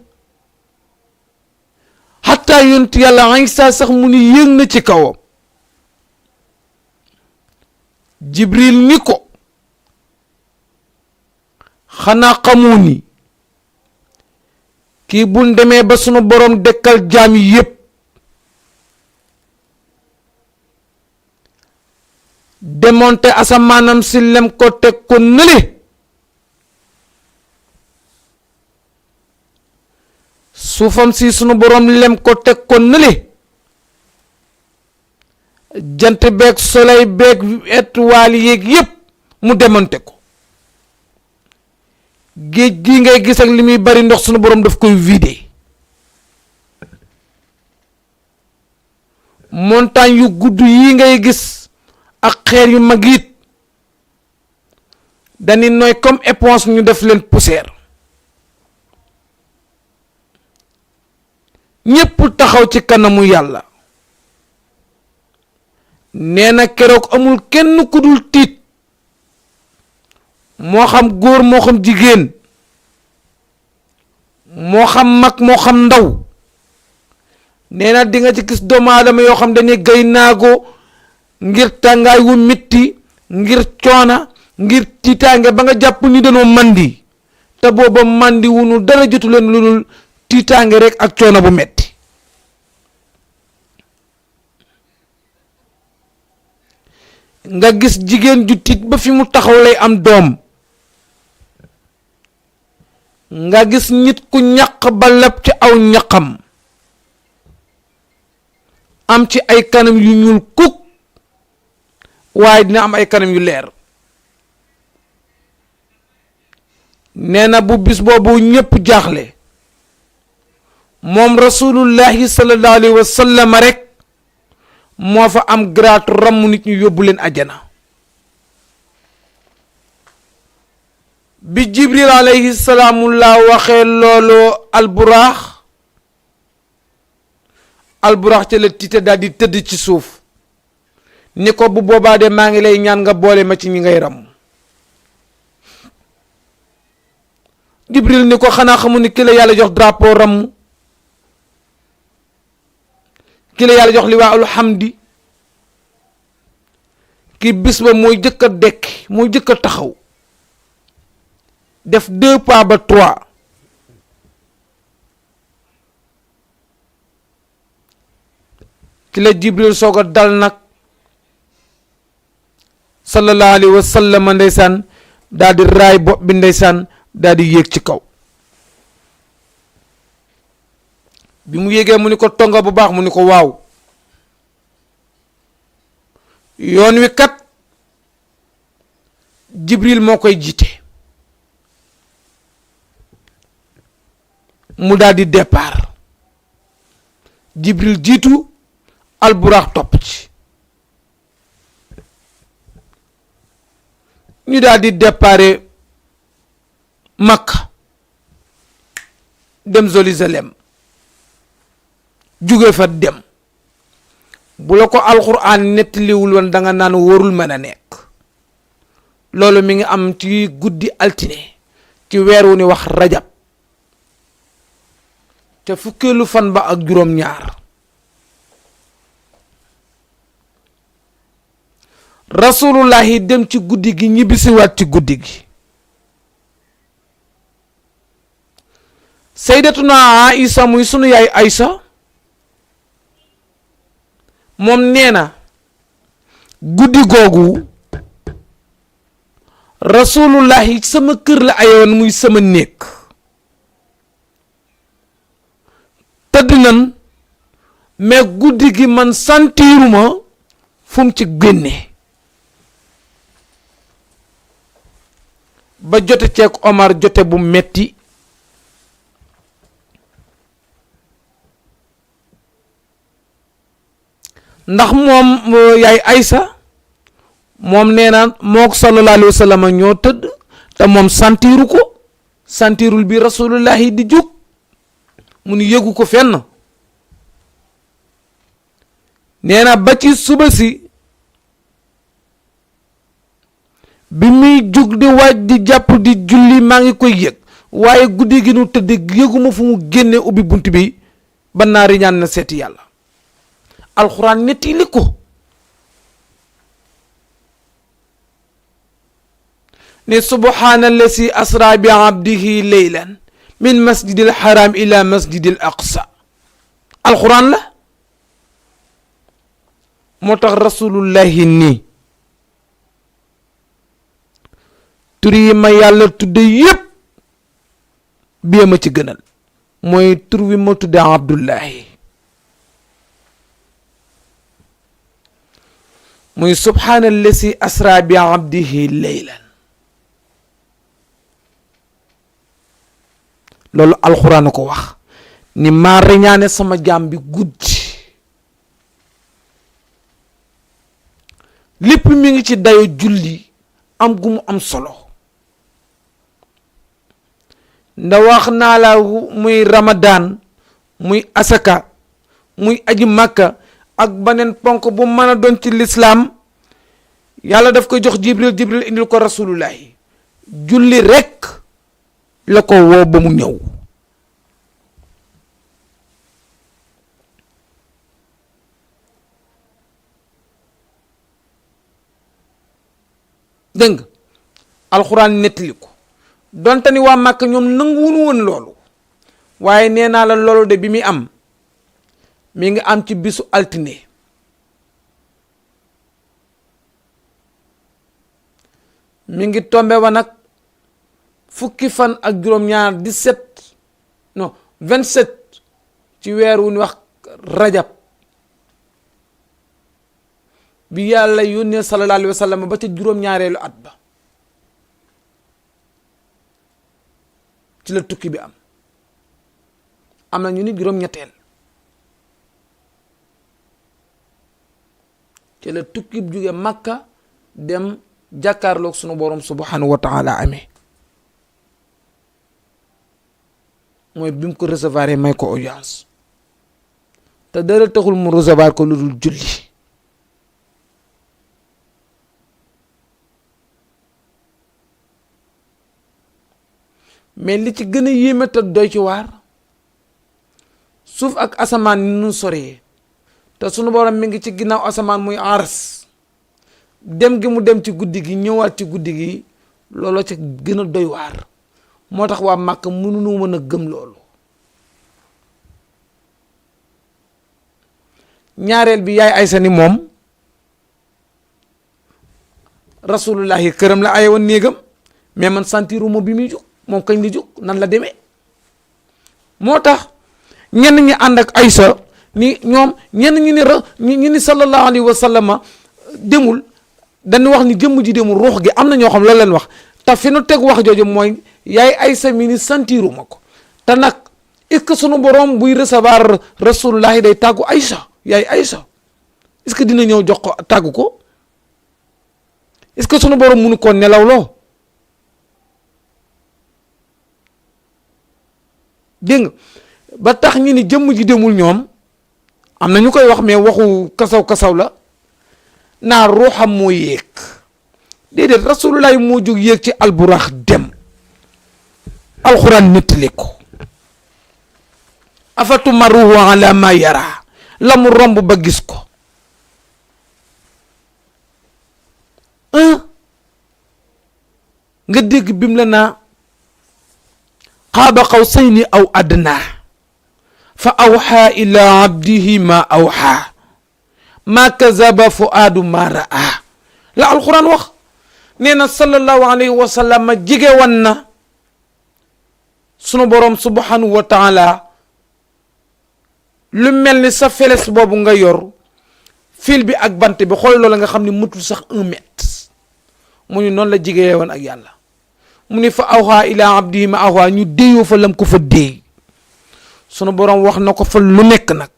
xataa yonent yàlla Isaa sax mu ni yéeg na ci kawam Jibril ni ko xanaa xamoo ni kii buñ demee ba sunu borom dekkal jaam yépp démonté asamaanam si lem ko teg ko nële suufam si sunu borom lem ko teg ko nële jant beeg soleil beeg étoile yeeg yépp mu démonté ko géej gii ngay gis ak li muy bari ndox sunu borom daf koy vider montagne yu gudd yi ngay gis ak xeer yu mag it dañuy nooy comme éponge ñu def leen poussière ñépp taxaw ci kanamu yàlla nee na keroog amul kenn ku dul tiit moo xam góor moo xam jigéen moo xam mag moo xam ndaw nee na di nga ci gis doomu aadama yoo xam dañuy gay naago ngir tàngaay wu mitti ngir coona ngir tiitaange ba nga jàpp ni dañoo mandi te booba mandi wunu dara jotu leen lu dul tiitaange rek ak coona bu metti nga gis jigéen ju tiit ba fi mu taxaw lay am doom nga gis nit ku ñaq ba lab ci aw ñaqam am ci ay kanam yu ñuul kuk waaye dina am ay kanam yu leer nee na bu bis boobu ñépp jaaxle moom rasulullahi sallallahu alayhi wa sallam rek moo fa am garaatu ramm nit ñu yóbbu leen ajjana bi jibril alayhi salaamu la waxee loolu alburaax ca la tiite daal di tëdd ci suuf ni ko bu boobaa de maa ngi lay ñaan nga boole ma ci ñi ngay ram jibril ni ko xanaa xamu ni ki la yàlla jox drapeau ram ki la yàlla jox liwaa'ul hamdi ki bis ba mooy jëkk a dekki mooy jëkk a taxaw def 2 pas ba 3 ki la jibril soog a dal nag sallallahu alayhi wa sallam ndeysaan daal di raay bopp bi ndeysaan daal di yéeg ci kaw bi mu yéegee mu ni ko tonga bu baax mu ni ko waaw yoon wi kat jibril moo koy jiite mu daal di départ jibril jiitu alburaax topp ci ñu daal di départ Makka dem Jérusalem jóge fa dem bu la ko alxuraan nettaliwul woon da nga naan warul mën a nekk loolu mi ngi am ci guddi altine ci weer wu ni wax rajab te fukkeelu fan ba ak juróom-ñaar rasulullahi dem ci guddi gi ñibbisiwaat ci guddi gi sayyidatuna Aïsa muy sunu yaay Aïsa moom nee na guddi googu rasulullahi sama kër la ayoon muy sama néeg tëdd nan mais guddi gi man santiiruma fu mu ci génne ba jote ceeg Omar jote bu metti ndax moom yaay Aysa moom nee na mook sallallahu alayhi wa sallam ñoo tëdd te moom santiiru ko santiirul bi rasulullahi di jóg mu ni yëgu ko fenn nee na ba ci suba si bi muy jug di waaj di jàpp di julli maa ngi koy yëg waaye guddi gi nu tëdd yëguma fu mu génne ubbi bunt bi ba naa riñaan na seeti yàlla alxuraan netti li ko ne subhaana allasi asra bi abdihi leylan min masjidil haram ila masjidil aqsa alxuraan la moo tax rasulullahi nii tur yi ma yàlla tudde yépp bi ma ci gënal mooy tur wi ma tudde abdullahi muy subhaana allasi asra bi abdihi leylan loolu alxuraan ko wax ni maa reñaane sama jaam bi guddi lépp mi ngi ci dayo julli am gu mu am solo nda wax naa la muy ramadan muy asaka muy aji màkka ak beneen ponk bu mën a doon ci lislaam yàlla daf ko jox jibril indil ko rasulullahi julli rekk la ko woo ba mu ñëw dégg nga alxuraan nettali ko donte ni waa Màkka ñoom nanguwuñu woon loolu waaye nee naa la loolu de bi muy am mi ngi am ci bisu altine mi ngi tombe wa nag fukki fan ak juróom-ñaar 27 ci weer wu ñu wax rajab bi yàlla yónnee sallallahu alayhi wa sallam ba ca juróom-ñaareelu at ba ci la tukki bi am na ñu ni juróom-ñetteel ci la tukki bi jóge Makka dem jàkkaarloog sunu borom subhanahu wa taala amee mooy bi mu ko recevoir may ko audience te dara taxul mu recevoir ko lu dul julli mais li ci gën a yéeme te doy ci waar suuf ak asamaan ni nu soree te sunu borom mi ngi ci ginnaaw asamaan muy ars dem gi mu dem ci guddi gi ñëwaat ci guddi gi looloo ci gën a doy waar moo tax waa Màkka mënuñu mën a gëm loolu ñaareel bi yaay Aysa ni moom rasulullahi këram la aye woon néegam mais man sentiruma bi muy jóg moom kañ li jóg nan la demee moo tax ñenn ñi ànd ak Aysa ni ñoom ñenn ñi ni sallallahu alayhi wa sallam demul dañu wax ni jëmm ji demul ruux gi am na ñoo xam loolu leen wax te fi nu teg wax jooju mooy yaay Aysa mi ni sentiruma ko te nag est-ce que sunu borom buy recevoir rasulullahi day tàggu Aysa yaay Aysa est-ce que dina ñëw jox ko tàggu ko est-ce que sunu borom mënu ko nelawloo dégg nga ba tax ñi ni jëmm ji demul ñoom am na ñu koy wax mais waxu kasaw la naa ruuxam moo yéeg déedéet rasulullahi moo jóg yéeg ci alburax dem alxuraan nettali ko afatumaruhu ala ma yara la mu romb ba gis ko nga dégg bim la naa qaaba qawsayni aw adnaa fa awxaa ila abdihi ma awxaa ma kazaba fuaadu ma raa la alquran wax nee na sallallahu alayhi wa sallam jige wan na sunu borom subhanahu wa taala lu mel ni sa feles boobu nga yor fil bi ak bant bi xool loola nga xam ne mutul sax 1 mètre mu ni noonu la jigee woon ak yàlla mu ni fa awxaa ila abdihi ma awxaa ñu déeyoo fa lam ko fa déey sunu borom wax na ko fa lu nekk nag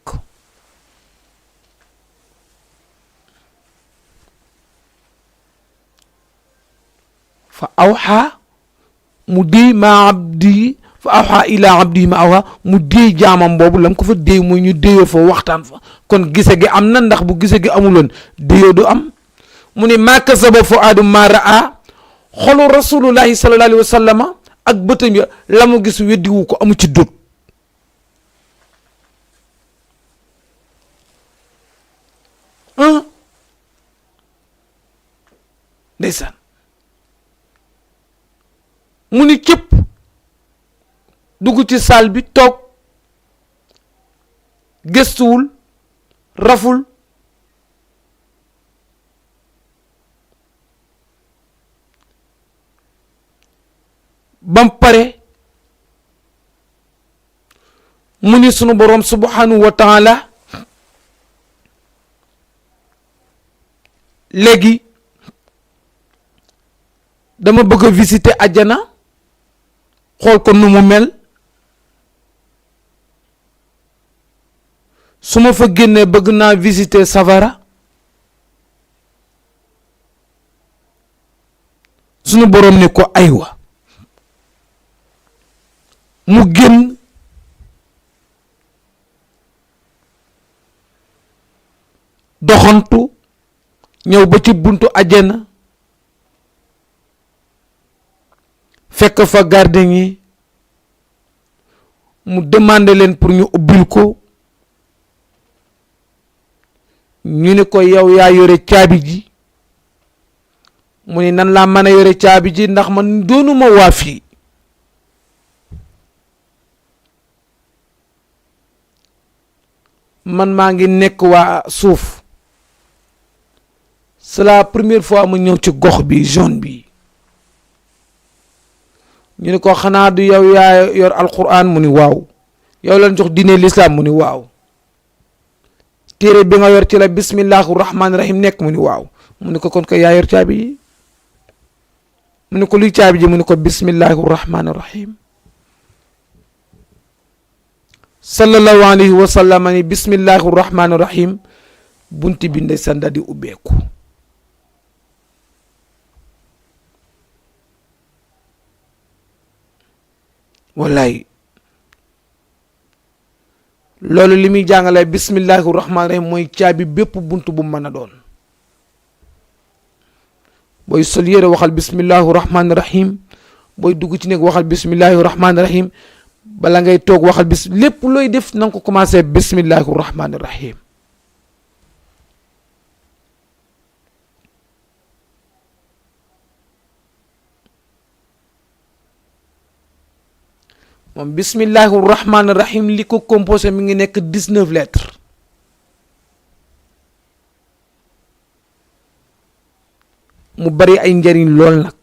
fa awxaa mu déey ma abdihi fa awxaa ila abdihi ma awxaa mu déey jaamam boobu lam ko fa déey mooy ñu déeyoo fa waxtaan fa kon gise gi am na ndax bu gise gi amuloon déeyoo du am mu ni maa kasaba fuaadu maa raa xolu rasulullahi sallallahu alayhi wa sallama ak bëtam ya la mu gis weddiwu ko amu ci dut ndeysaan mu ni cëpp dugg ci saal bi toog gëstuwul raful bam pare mu ni sunu borom subhanahu wa taala léegi dama bëgg a visiter àjjana xool ko nu mu mel su ma fa génnee bëgg naa visiter safara sunu borom ni ko aywa mu génn doxantu ñëw ba ci buntu àjjana fekk fa gardien yi mu demandé leen pour ñu ubbil ko ñu ne ko yow yaa yore caabi ji mu ni nan laa mën a yore caabi ji ndax man doonuma waa fii man maa ngi nekk waa suuf c'est la première fois mu ñëw ci gox bi zone bi ñu ne ko xanaa du yow yaa yor alquran mu ni waaw yow lañ jox diine l'islam mu ni waaw téere bi nga yor ci la bismillahi rahmaani rahim nekk mu ni waaw mu ni ko kon ko yaa yor caabi ji mu ni ko luy caabi ji mu ni ko bismillahi rahmaani rahim sallallahu alayhi wa sallam ni bismillahi rahmaani rahim bunti bi ndeysaan daal di ubbeeku wallaay loolu li muy jàngale bismillahi rahmaani rahim mooy caabi bépp bunt bu mën a doon booy sol yére waxal bismillahi rahmaani rahim booy dugg ci nekk waxal bismillahi rahmaani rahim bala ngay toog waxal lépp looy def na nga ko commencé bismillahi rahmaani rahim moom bismillahi rahmaani rahim li ko composé mi ngi nekk 19 lettres mu bari ay njariñ lool nag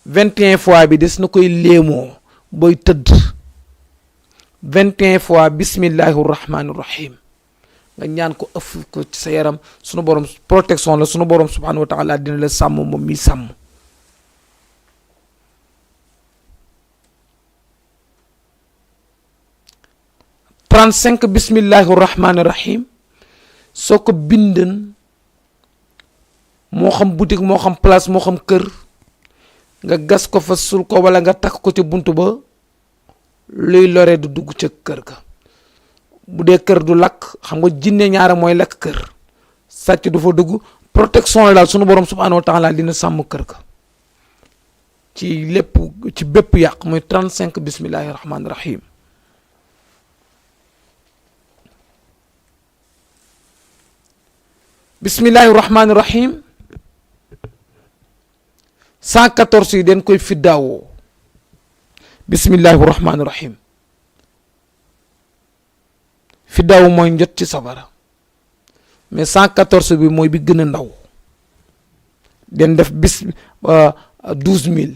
21 fois bi des na koy léemoo booy tëdd 21 fois bismillahi rahmaani rahim nga ñaan ko ëff ko ci sa yaram sunu borom protection la sunu borom subhanahu wa taala dina la sàmm moom mi sàmm trente-cinq bismillahi rahmaani rahim soo ko bindan moo xam boutique moo xam place moo xam kër nga gas ko fa sul ko wala nga takk ko ci buntu ba luy lore du dugg ca kër ga bu dee kër du lakk xam nga jinne ñaara mooy lakk kër sàcc du fa dugg protection la daal sunu borom subhanahu wa taala dina sàmm kër ga ci lépp ci bépp yàq mooy 35 bismillahi rahmaani rahim bismillahi rahmaani rahim 114 yi den koy fiddaawoo bismillahi rahmaani rahim fiddaawu mooy njot ci safara mais 114 bi mooy bi gën a ndaw den def 12000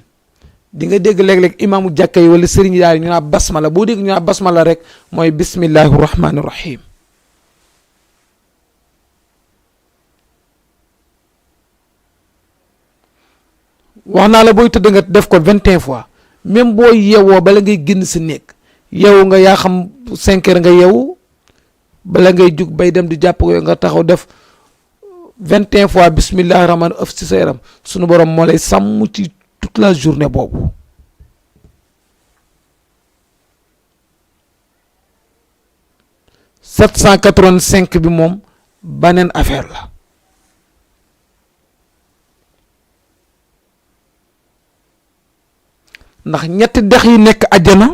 di nga dégg léeg-léeg imaamu jàkka yi wala sëriñ daal ñu naa basmala boo dégg ñu naa basmala rek mooy bismillahi rahmaani rahim wax naa la booy tëdd nga def ko 21 fois même boo yewoo bala ngay génn sa néeg yewu nga yaa xam 5 heures nga yewu bala ngay jug bay dem di jàpp nga taxaw def 21 fois bismillahi rahmaani ëf ci sa yaram sunu borom moo lay sàmm ci toute la journée boobu sept cent 85 bi moom baneen affaire la ndax ñetti dex yi nekk àjjana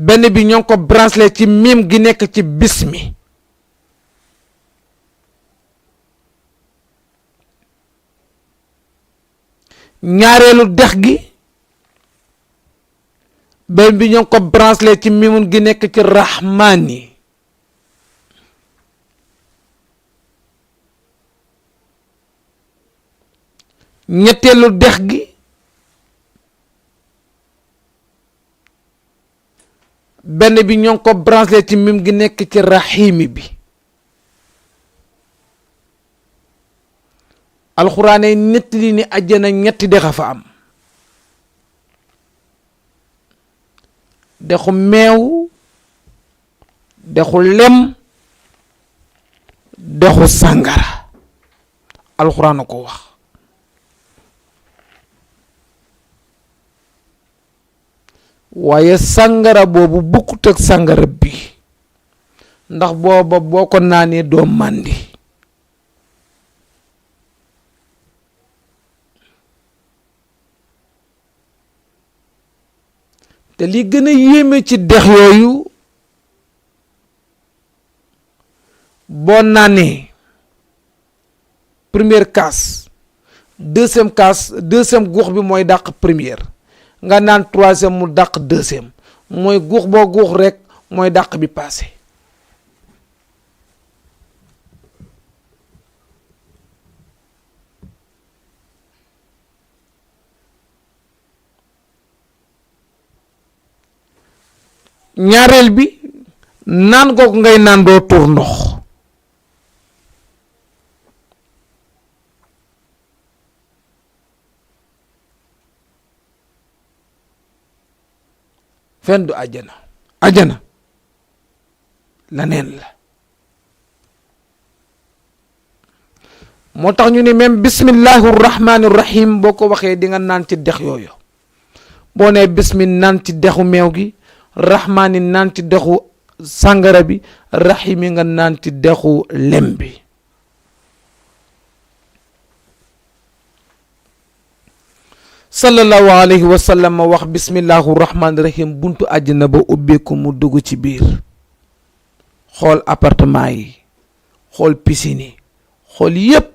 benn bi ñoo ngi ko branché ci mim gi nekk ci bismi ñaareelu dex gi benn bi ñoo ngi ko branché ci mimun gi nekk ci rahmaani ñetteelu dex gi benn bi ñoo ngi ko branché ci mim gi nekk ci rahimi bi alxuraan yi netti li ni àjjana ñetti dex a fa am dexu meew dexu lem dexu sàngara alxuraan a ko wax waaye sàngara boobu bokkut ak sàngara bi ndax booba boo ko naanee doo màndi. te li gën a yéeme ci dex yooyu boo naanee première kaas deuxième guux bi mooy dàq première nga naan troisième mu dàq deuxième mooy guux boo guux rek mooy dàq bi passé. ñaareel bi naan googu ngay naan doo tuur ndox. fen du ajjana la neen la moo tax ñu ne même bismillahi rahmaani rahim boo ko waxee di nga naan ci dex yooyu boo nee bismi naan ci dexu meew gi rahmaani naan ci dexu sàngara bi rahimi nga naan ci dexu lem bi. sallallahu alayhi wa sallam wax bismillahu rahmaani rahim buntu àjjana ba ubbeeku mu dugg ci biir xool appartement yi xool piscine yi xool yépp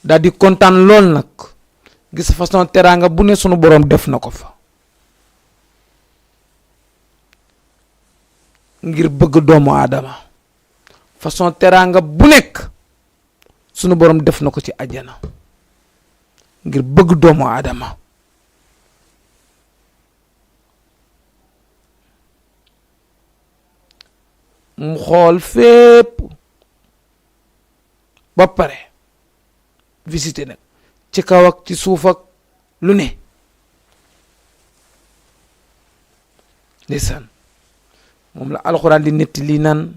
daal di kontaan lool nag gis façon teraanga bu ne sunu boroom def na ko fa ngir bëgg doomu aadama façon teraanga bu nekk sunu boroom def na ko ci àjjana ngir bëgg doomu aadama mu xool fépp ba pare visité nag ci kaw ak ci suuf ak lu ne ndeysaan moom la alxuraan di netti lii naan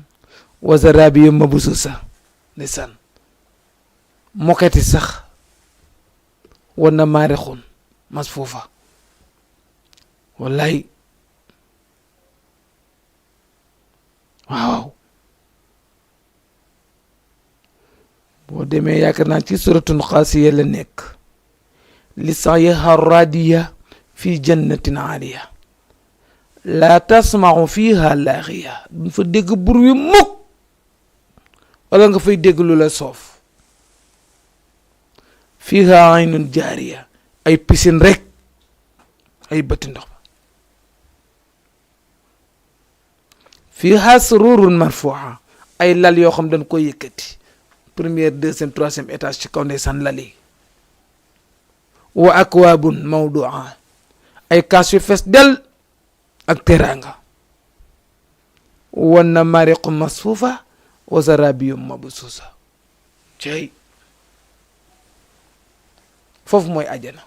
wazarabiya mabsuusa ndeysaan mokketi sax war na maarixun mas foofa wallaay waaw boo demee yaakaar naa ci suratun xaasiya la nekk li sa'yiha raadiya fi jannatin aaliya laa tasma'u fiha laaxiya duñ fa dégg bur wi mukk wala nga fay dégg lu la soof fiha aynun jaariya ay piscine rek ay bëtti ndox ba fiha sururun marfuha ay lal yoo xam dañ ko yëkkati première deuxième troisième étage ci kaw ndeysaan lali wa akwaabun mawdu'a ay kaas yu fees del ak teraanga wa namaariqu masfuufa wa zarabiyum mabsuusa cey foofu mooy àjjana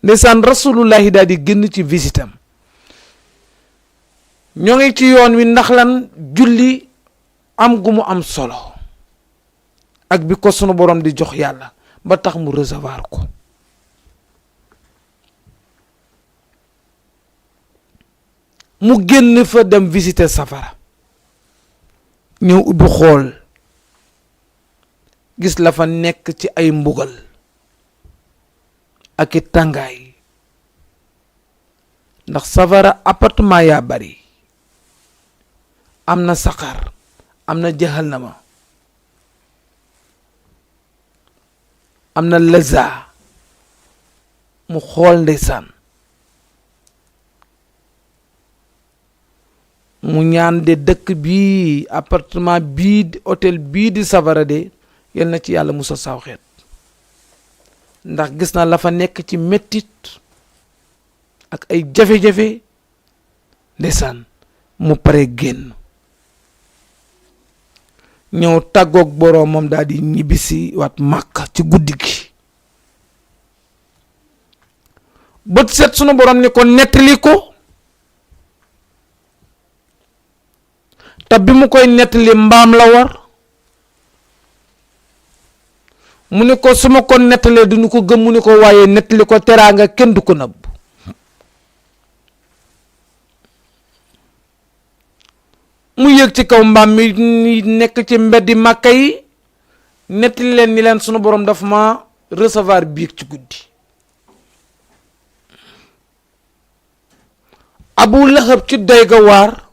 ndeysaan rasulullahi daal di génn ci visitam ñoo ngi ci yoon wi ndax lan julli am gu mu am solo ak bi ko sunu borom di jox yàlla ba tax mu recevoir ko mu génn fa dem visiter safara ñëw ubbi xool gis la fa nekk ci ay mbugal ak i tàngaay ndax safara appartement yaa bari am na saqar am na jahannama am na laza mu xool ndeysaan mu ñaan de dëkk bii appartement bii hôtel bii di safara de yal na ci yàlla musa saw xeet ndax gis na la fa nekk ci mettit ak ay jafe-jafe ndeysaan mu pare génn ñëw tàggoog boroomam daal di ñibbisi waat Màkka ci guddi gi bët set sunu boroom ni ko nettali ko te bi mu koy nettali mbaam la war mu ne ko su ma ko nettalee duñu ko gëm. mu ne ko waaye nettali ko teraanga kenn du ko nëbb. mu yëg ci kaw mbaam mi nekk ci mbeddi Màkka yi nettali leen ni leen sunu borom daf ma recevoir biig ci guddi. Abu Lahab ci doy ga waar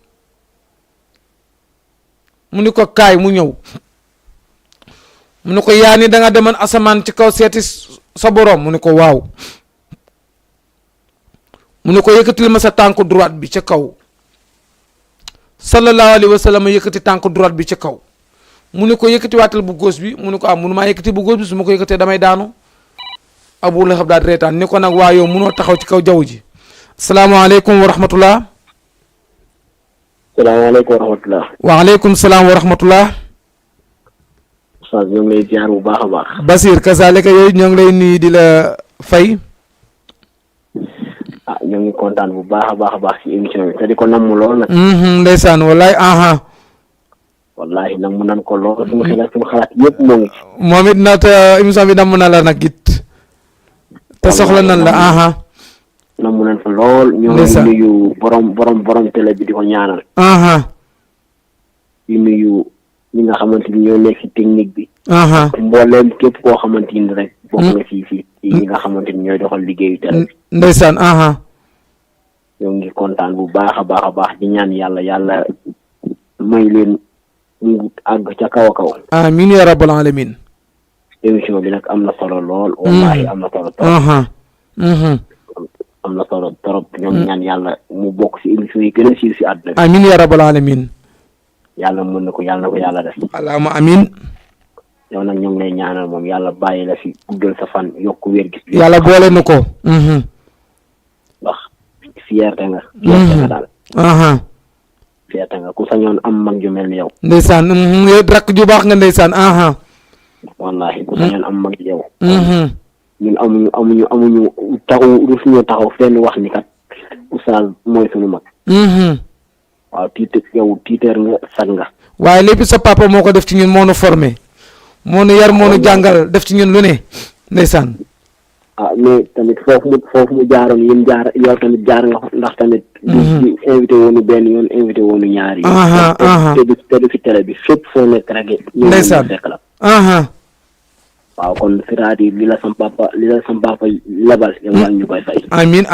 mu ni ko kaay mu ñëw mu ni ko yaa ni da nga demoon asamaan ci kaw seeti sa borom mu ni ko waaw mu ni ko yëkkatil ma sa tànk droite bi ca kaw. sallallahu alayhi wa sallam yëkkati tànk droite bi ca kaw mu ni ko yëkkati waatal bu gauche bi mu ni ko munu maa yëkkati bu gauche bi su ma ko yëkkatee damay daanu. Abu Lahab daal di reetaan ni ko nag waa yow munoo taxaw ci kaw jaww ji. salaamaaleykum wa rahmatullah. salaamaaleykum wa rahmatullah. waaleykum salaam wa rahmatullah. Oustaz ñoo ngi lay ziar bu baax a baax. Basir kasaaleka yooyu ñoo ngi lay nuyu di la fay. ñoo ngi kontaan bu baax a baax ci émission bi te di ko namm lool nag. ndeysaan wallaay aha. wallahi namm nan ko lool suñu xalaat yëpp moo ngi ci. moom it na te émission bi namm na la nag it. te soxla nan la aha. namm nan fa lool. ñoo ngi nuyu borom télé bi di ko ñaanal. di nuyu ñi nga xamante ni ñoo nekk ci technique bi. mbooleem képp koo xamante ni rek. bokk na ci ñi nga xamante ni ñooy doxal liggéeyu télé bi. ndeysaan ñoo ngi kontaan bu baax a baax di ñaan yàlla may leen mu àgg ca kaw a kaw. amiin ya rabbal alamin. émission bi nag am na solo lool. wallahi am na solo trop. am na solo trop ñoom ñaan yàlla mu bokk ci émission yi gën a siiw ci àdduna bi. amiin ya rabbal alamin. yàlla mën na ko yàlla def. allahumma amiin. yow nag ñoo ngi lay ñaanal moom yàlla bàyyi la fi guddal sa fan yokk wér gi. yàlla boole na ko. ndax fierté nga. fierté nga daal. fierté nga ku sañoon am mag ju mel ni yow. ndeysaan yow rakk ju baax nga ndeysaan. wallahi ku sañoon am mag yow. ñun amuñu taxaw fenn wax ni kat oustaz mooy sunu mag. waaw tiitër nga sag nga. waaye lépp sa papa moo ko def ci ñun moo nu formé moo nu yar moo nu jàngal def ci ñun lu ne ndeysaan. mais tamit foofu mu jaaroon yéen yow tamit jaar nga ndax tamit. di invité woonu benn yoon invité woonu ñaari. te du fi télé bi fépp foo nekk rek. ndeysaan fekk la. waaw kon c'est-à-dire li la sam papa lebal yow yaa ñu koy fay. amiin.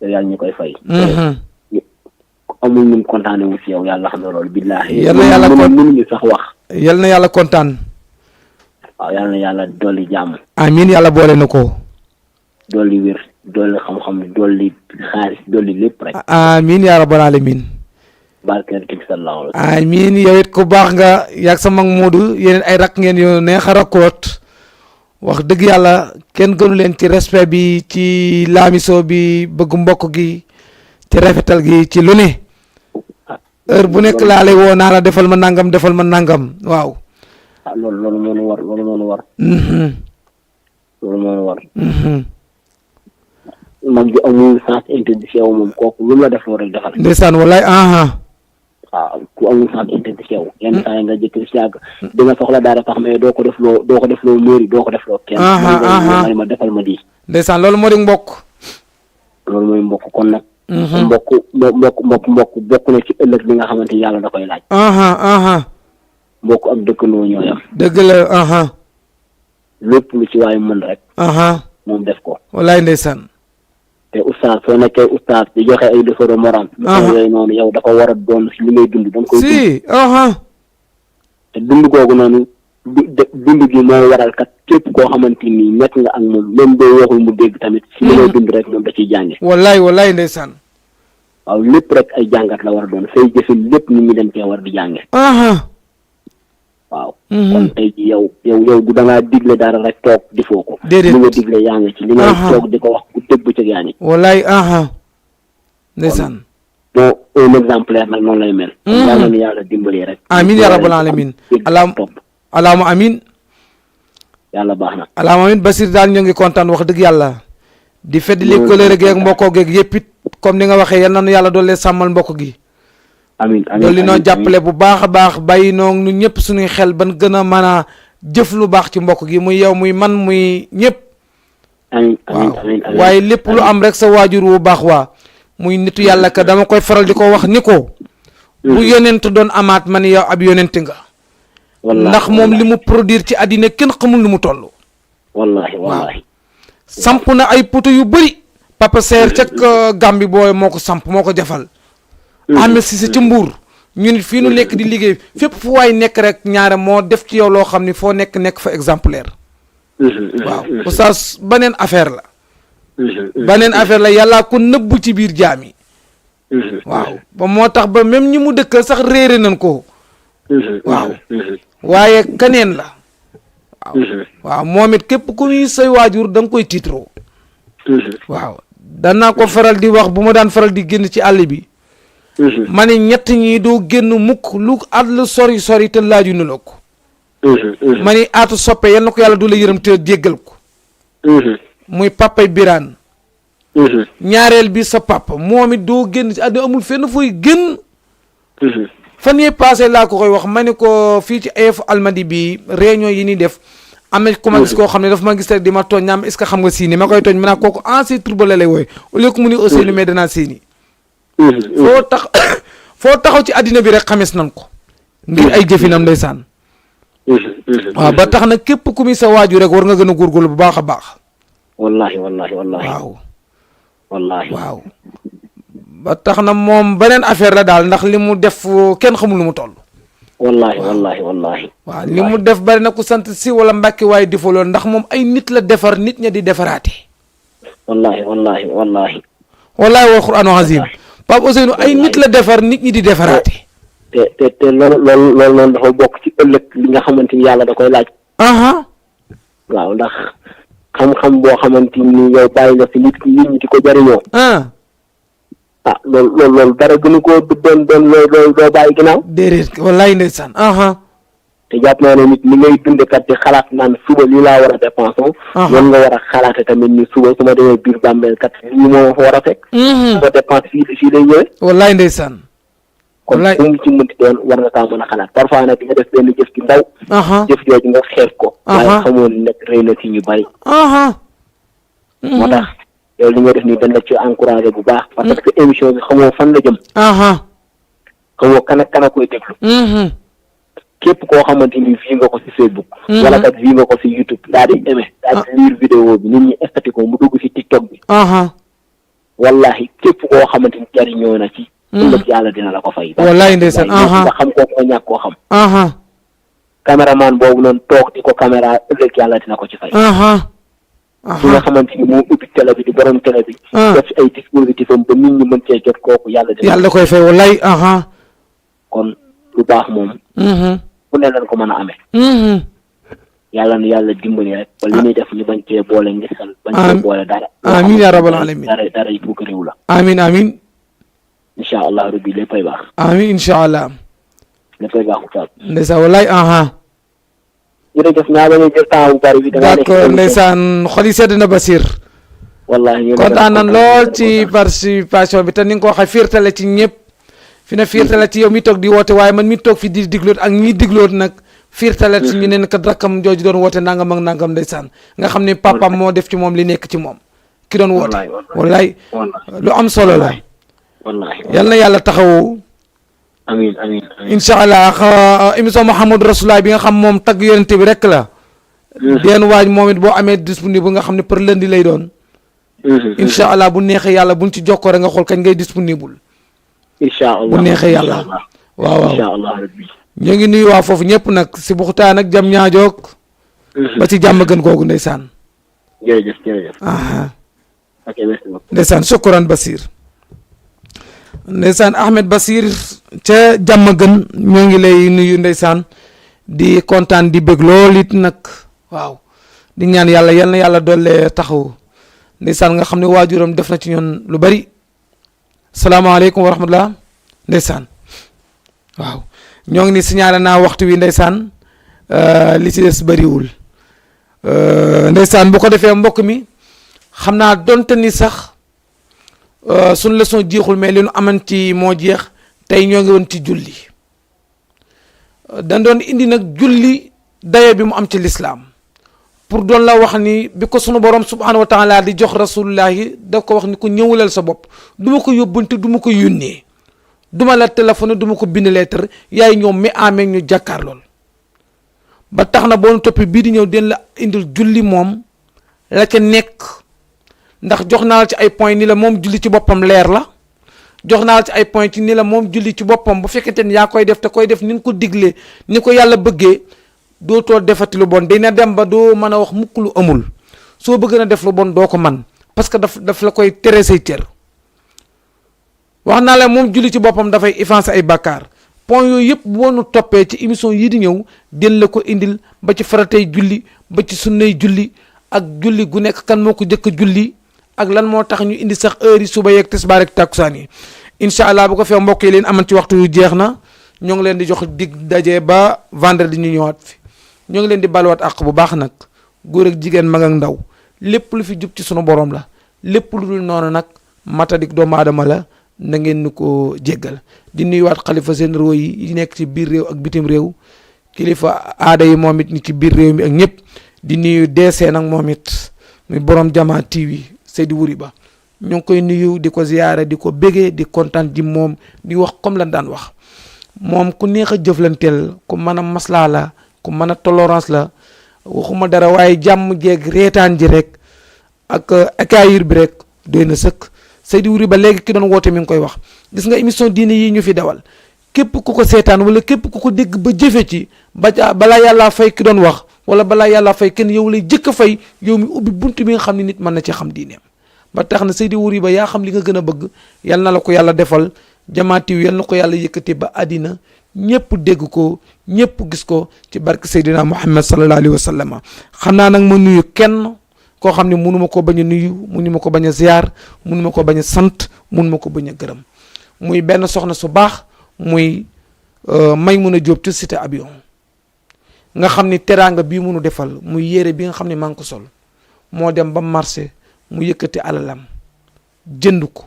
yow yaa ñu koy fay. amul ñu kontaane wu ci yow yàlla xam na loolu billaahi. yal na yàlla mënuñu sax wax. yal na yàlla kontaan. waaw yal na yàlla dolli jàmm. amiin yàlla boole na ko. dolli wér dolli xam-xam dolli xaalis dolli lépp rek. amiin yaa rabbal alamin. barkeel bi sallallahu alayhi wa sallam. amiin yow it ku baax nga yaag sa mag Moodu yeneen ay rakk ngeen yoo neex a rakkoot wax dëgg yàlla kenn gënu leen ci respect bi ci laamiso bi bëgg mbokk gi ci rafetal gi ci lu ne. heure bu nekk laa lay woo naa la defal ma nangam waaw. loolu moo nu war. loolu moo nu war. mag ji amul sens interdit ci yow moom kooku lu mu la def loo rek defal. ndeysaan wallaay. waaw ku amul sens interdit ci yow. yenn saa yi nga jëkk ci yàgg di nga soxla dara tax mais doo ko def loo móori doo ko def loo kenn. ma defal ma di. ndeysaan loolu moo di mbokk. loolu mooy mbokk kon nag. mbokk bokk na ci ëllëg bi nga xamante ni yàlla da koy laaj. mbokk ak dëkkandoo ñoo yam. dëgg la. lépp lu ci waaye mën rek. moom def ko. wallaay ndeysaan. te oustaz soo nekkee oustaz di joxe ay leçon de morale. yooyu noonu yow dafa war a doon si li ngay dund da nga koy dund. te dund googu noonu dund gi moo waral kat képp koo xamante ni nekk nga ak moom même boo waxul mu dégg tamit si li ngay dund rek moom da ciy jànge. wallaay ndeysaan. waaw lépp rek ay jàngat la war a doon say jëfin lépp nit ñi dañ cee war di jànge. waaw. kon tey ji yow du da ngaa digle dara rek toog di foo ko. déedéet li nga digle yaa ngi ci li nga toog di ko wax ku tëbb ci yaa ngi. wallaay. ndeysaan. boo un exemplaire nag noonu lay mel. yàlla na yàlla dimbali rek. amiin yaa rabbal alamin. alaama amiin. yàlla baax na. alaama amiin Basir daal ñoo ngi kontaan wax dëgg yàlla. di feddali kóllëre geeg mbokkoo geeg yëpp it comme ni nga waxee yal na nu yàlla doole sàmmal mbokk gi. amiin loolu li noo jàppale bu baax a baax bàyyi noo nu ñëpp suñuy xel ban gën a mën a jëf lu baax ci mbokk gi muy yow muy man muy ñëpp. amiin amiin amiin waaye lépp lu am rek sa waajur wu baax waa muy nitu yàlla ka dama koy faral di ko wax ni ko. bu yonent doon amaat man yow ab yonent nga. ndax moom li mu produire ci àddina kenn xamul lu mu toll. wallahi waaw samp na ay poto yu bëri. Papa Seer ca Gàmbi booy moo ko samp moo ko jafal. Ahmed Cissé ca Mbuur ñu nit fii nu nekk di liggéey fépp fu waay nekk rek ñaare moo def ci yow loo xam ni foo nekk fa exemplaire. waaw oustaz beneen affaire la. beneen affaire la yàllaa ko nëbbu ci biir jaam yi. waaw ba moo tax ba même ñi mu dëkkal sax réere nañ ko. waaw waaye keneen la. waaw moom it képp ku ñuy say waajur da nga koy tiitroo. waaw danaa ko faral di wax bu ma daan faral di génn ci àll bi. ma ne ñett ñi doo génn mukk lu àll sori sori te laaju nu la ko. ma ni aatu soppe yal na ko yàlla du la yërëm te jéggal ko. muy papay biraan. ñaareel bi sa papa moom it doo génn ci àddina amul fenn fooy génn. fan yee passé laa ko koy wax ma ne ko fii ci AF Almadi bi réunion yi ni def am na ku ma gis koo xam ne daf ma gis rek di ma tooñ ñaam est-ce que xam nga siini ma koy tooñ ma naa kooku ancien trouble la lay wooy au lieu que mu ni aussi mais danaa siini. foo taxaw ci àddina bi rek xames nan ko. ngir ay jëfinam ndeysaan. waaw ba tax na képp ku muy sa waaju rek war nga gën a góorgóorlu bu baax a baax. wallahi waaw. ba tax na moom beneen affaire la daal ndax li mu def kenn xamul lu mu toll. wallahi waaw li mu def bari na ku sant si wala mbàkki waaye defoo loolu ndax moom ay nit la defar nit ña di defaraate. wallahi wal qur'aanu azim Pape Ousseynou ay nit la defar nit ñi di defaraate. te loolu noonu dafa bokk ci ëllëg li nga xamante ni yàlla da koy laaj. waaw ndax xam-xam boo xamante ni yow bàyyi nga fi nit ñi di ko jëriñoo. loolu dara gënu koo doon loo bàyyi ginnaaw. déedéet wallaay ndeysaan. te jàpp naa ne nit li ngay dunde kat di xalaat naan suba lii laa war a dépensé. noonu nga war a xalaate tamit ni suba su ma demee biir bàmmeel kat lii moo fa war a fekk. soo dépense fii lay ñëwee. wallaay ndeysaan. kon bu mu ci mënti doon war nga kaa mën a xalaat parfois nag di nga def benn jëf ci ndaw. jëf jooju nga xeeb ko. waaye xamoon nekk rëy na ci ñu bari. moo tax yow li nga def nii dañ la ci encouragé bu baax. parce que émission bi xamoo fan la jëm. xamoo kan ak koy déglu. képp koo xamante ni fii nga ko ci Facebook. wala kat fii nga ko ci YouTube daal di aimé. daal di lire vidéo bi nit ñi estati ko mu dugg ci TikTok bi. wallahi képp koo xamante ni jariñoo na ci. ëllëg yàlla dina la ko fay. wallahi ndeysaan. nga xam koo ko ñàkk koo xam. caméraman boobu noonu toog di ko caméra ëllëg yàlla dina ko ci fay. ki nga xamante ni moo ubbi télé bi di borom télé bi. def ci ay dispositif am ba nit ñi mën cee jot kooku yàlla dina koy fay wallahi. kon lu baax moom. fu ne lañ ko mën a amee. yàlla na yàlla dimbali rek. ba li ñuy def ñu bañ cee boole ngisal. bañ cee boole dara. amiin yaa rabbal alamin dara yi bugg réew la. amiin. incha allah rabbi léppay baax. amiin incha allah. léppay baax oustaz. ndeysaan wallaay. jërëjëf naa bañ a jël temps bu bari bi. d'accord ndeysaan xol yi sedd na Basir. wallaahi kontaan nañ lool ci participation bi te ni nga ko waxee fiirtale ci ñëpp. fi ne fiirtale ci yow mi toog di woote waaye man mi toog fi di digloot ak ñi digloot nag fiirtale ci ñu ne kat rakkam jooju doon woote nangam ak nangam ndeysaan nga xam ne papaam moo def ci moom li nekk ci moom ki doon woote wallaay lu am solo la yal na yàlla taxawu amiin incha allah émission Mouhamadou Rasulullaah bi nga xam moom tagg yonente bi rek la deen waaj moom it boo amee disponible nga xam ne par lundi lay doon incha allah bu neexee yàlla buñ ci jokkoo rek nga xool kañ ngay disponible incha allah bu neexee yàlla waaw incha allah rabbi ñu ngi nuyu waa foofu ñëpp nag si buxtaan ak jam ñaajoog ba ci jàmm gën googu ndeysaan jërëjëf ok merci beaucoup ndeysaan shukran Basir ndeysaan Ahmed Basir ca jàmm gën ñoo ngi lay nuyu ndeysaan di kontaan di bëgg lool it nag waaw di ñaan yàlla yal na yàlla doole taxaw ndeysaan nga xam ne waajuram def na ci ñoon lu bari salaamaaleykum wa rahmatulah ndeysaan waaw ñoo ngi ni signalé naa waxtu wi ndeysaan li ci des bëriwul ndeysaan bu ko defee mbokk mi xam naa donte ni sax suñu leçon jeexul mais li nu amanti moo jeex tey ñoo ngi woon ci julli dañ doon indi nag julli daye bi mu am ci lislaam pour doon la wax ni bi ko sunu borom subhanahu wa taala di jox rasulullahi da ko wax ni ko ñëwulal sa bopp du ma ko yóbbante du ma ko yónnee du ma la téléphoné du ma ko bind lettre yaay ñoom mi amee ñu jàkkaar lool ba tax na boo nu toppee bii di ñëw den la indil julli moom la ca nekk ndax jox naa la ci ay point ni la moom julli ci boppam leer la jox naa la ci ay point ci ni la moom julli ci boppam bu fekkente ni yaa koy def te koy def ni nga ko diglee ni ko yàlla bëggee dootoo defati lu bon dina dem ba doo mën a wax mukk lu amul soo bëgg na def lu bon doo ko man parce que daf la koy tere say cër wax naa la moom julli ci boppam dafay effacer ay bàkkaar point yooyu yëpp boo nu toppee ci émission yii di ñëw den la ko indil ba ci faratay julli ba ci sunnay julli ak julli gu nekk kan moo ko jëkk julli ak lan moo tax ñu indi sax heure yi suba yeeg tisbaar ak takkusaan yi incha allah bu ko fee mbokk yi leen aman ci waxtu yu jeex na ñoo ngi leen di jox dig daje ba vendredi ñu ñëwaat fi ñoo ngi leen di balwaat àq bu baax nag góor ak jigéen mag ak ndaw lépp lu fi jub ci sunu borom la lépp lu dul noonu nag matadik doomu aadama la na ngeen ni ko jéggal di nuyuwaat xalifa généraux yi nekk ci biir réew ak bitim réew kilifa aada yi moom it ni ci biir réew mi ak ñëpp di nuyu DC nag moom it muy borom Jama TV Seydi Wuri Ba ñoo ngi koy nuyu di ko ziyaare di ko bégee di kontaan ji moom di wax comme lan daan wax moom ku neex a jëflanteel ku mën a maslaa la ku mën a tolérance la waxuma dara waaye jàmm jeeg reetaan ji rek ak accueil bi rek doy na sëkk Seydi Wuri Ba léegi ki doon woote mi ngi koy wax gis nga émission diine yi ñu fi dawal képp ku ko seetaan wala képp ku ko dégg ba jëfe ci balaa yàllaa fay ki doon wax wala balaa yàllaa fay kenn yow lay jëkk a fay yow mi ubbi bunt bi nga xam ne nit mën na ci xam diineem ba tax na Seydi Wuri Ba yaa xam li nga gën a bëgg yal na la ko yàlla defal jamaatiw yal na ko yàlla yëkkati ba àddina ñëpp dégg ko ñëpp gis ko ci barke Seydina Muhammad sallallahu alayhi wa sallam xam naa nag ma nuyu kenn koo xam ne munu ma ko bañ a nuyu munu ma ko bañ a ziar munu ma ko bañ a sant munu ma ko bañ a gërëm muy benn soxna su baax muy Maymuna Jóob ci cité avion nga xam ni teraanga bii munu defal muy yére bi nga xam ne maa ngi ko sol moo dem ba marché mu yëkkati alalam jënd ko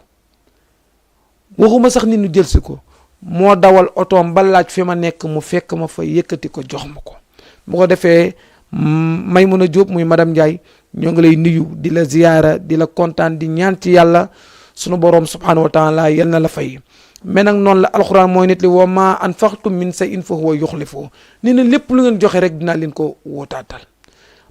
waxuma sax nit ñu jël si ko moo dawal otoom ba laaj fi ma nekk mu fekk ma fa yëkkati ko jox ma ko bu ko defee Maymuna Jóob muy madame Ndiaye ñoo ngi lay nuyu di la ziyaara di la kontaan di ñaan ci yàlla sunu boroom subhanahu wa taala yal na la fay mais nag noonu la alxuraan mooy nit li wa ma anfaqtum min shay'in fa huwa yukhlifu nee na lépp lu ngeen joxe rek dinaa leen ko wootaatal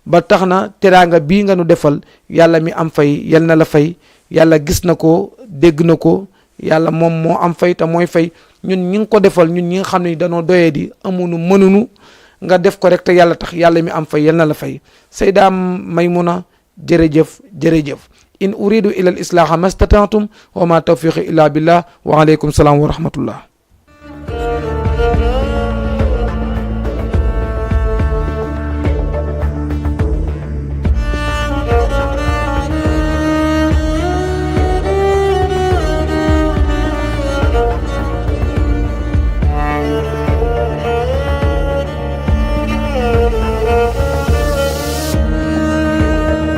ba tax na teraanga bii nga nu defal yàlla mi am fay yal na la fay yàlla gis na ko dégg na ko yàlla moom moo am fay te mooy fay ñun ñi ngi ko defal ñun ñi nga xam ne danoo doyee di amunu mënunu nga def ko rek te yàlla tax yàlla mi am fay yal na la fay Sayda Maymuna jërëjëf jërëjëf in uridu ila al islaha mastata'tum wa ma tawfiqi illa billah wa alaykum salaam wa rahmatullah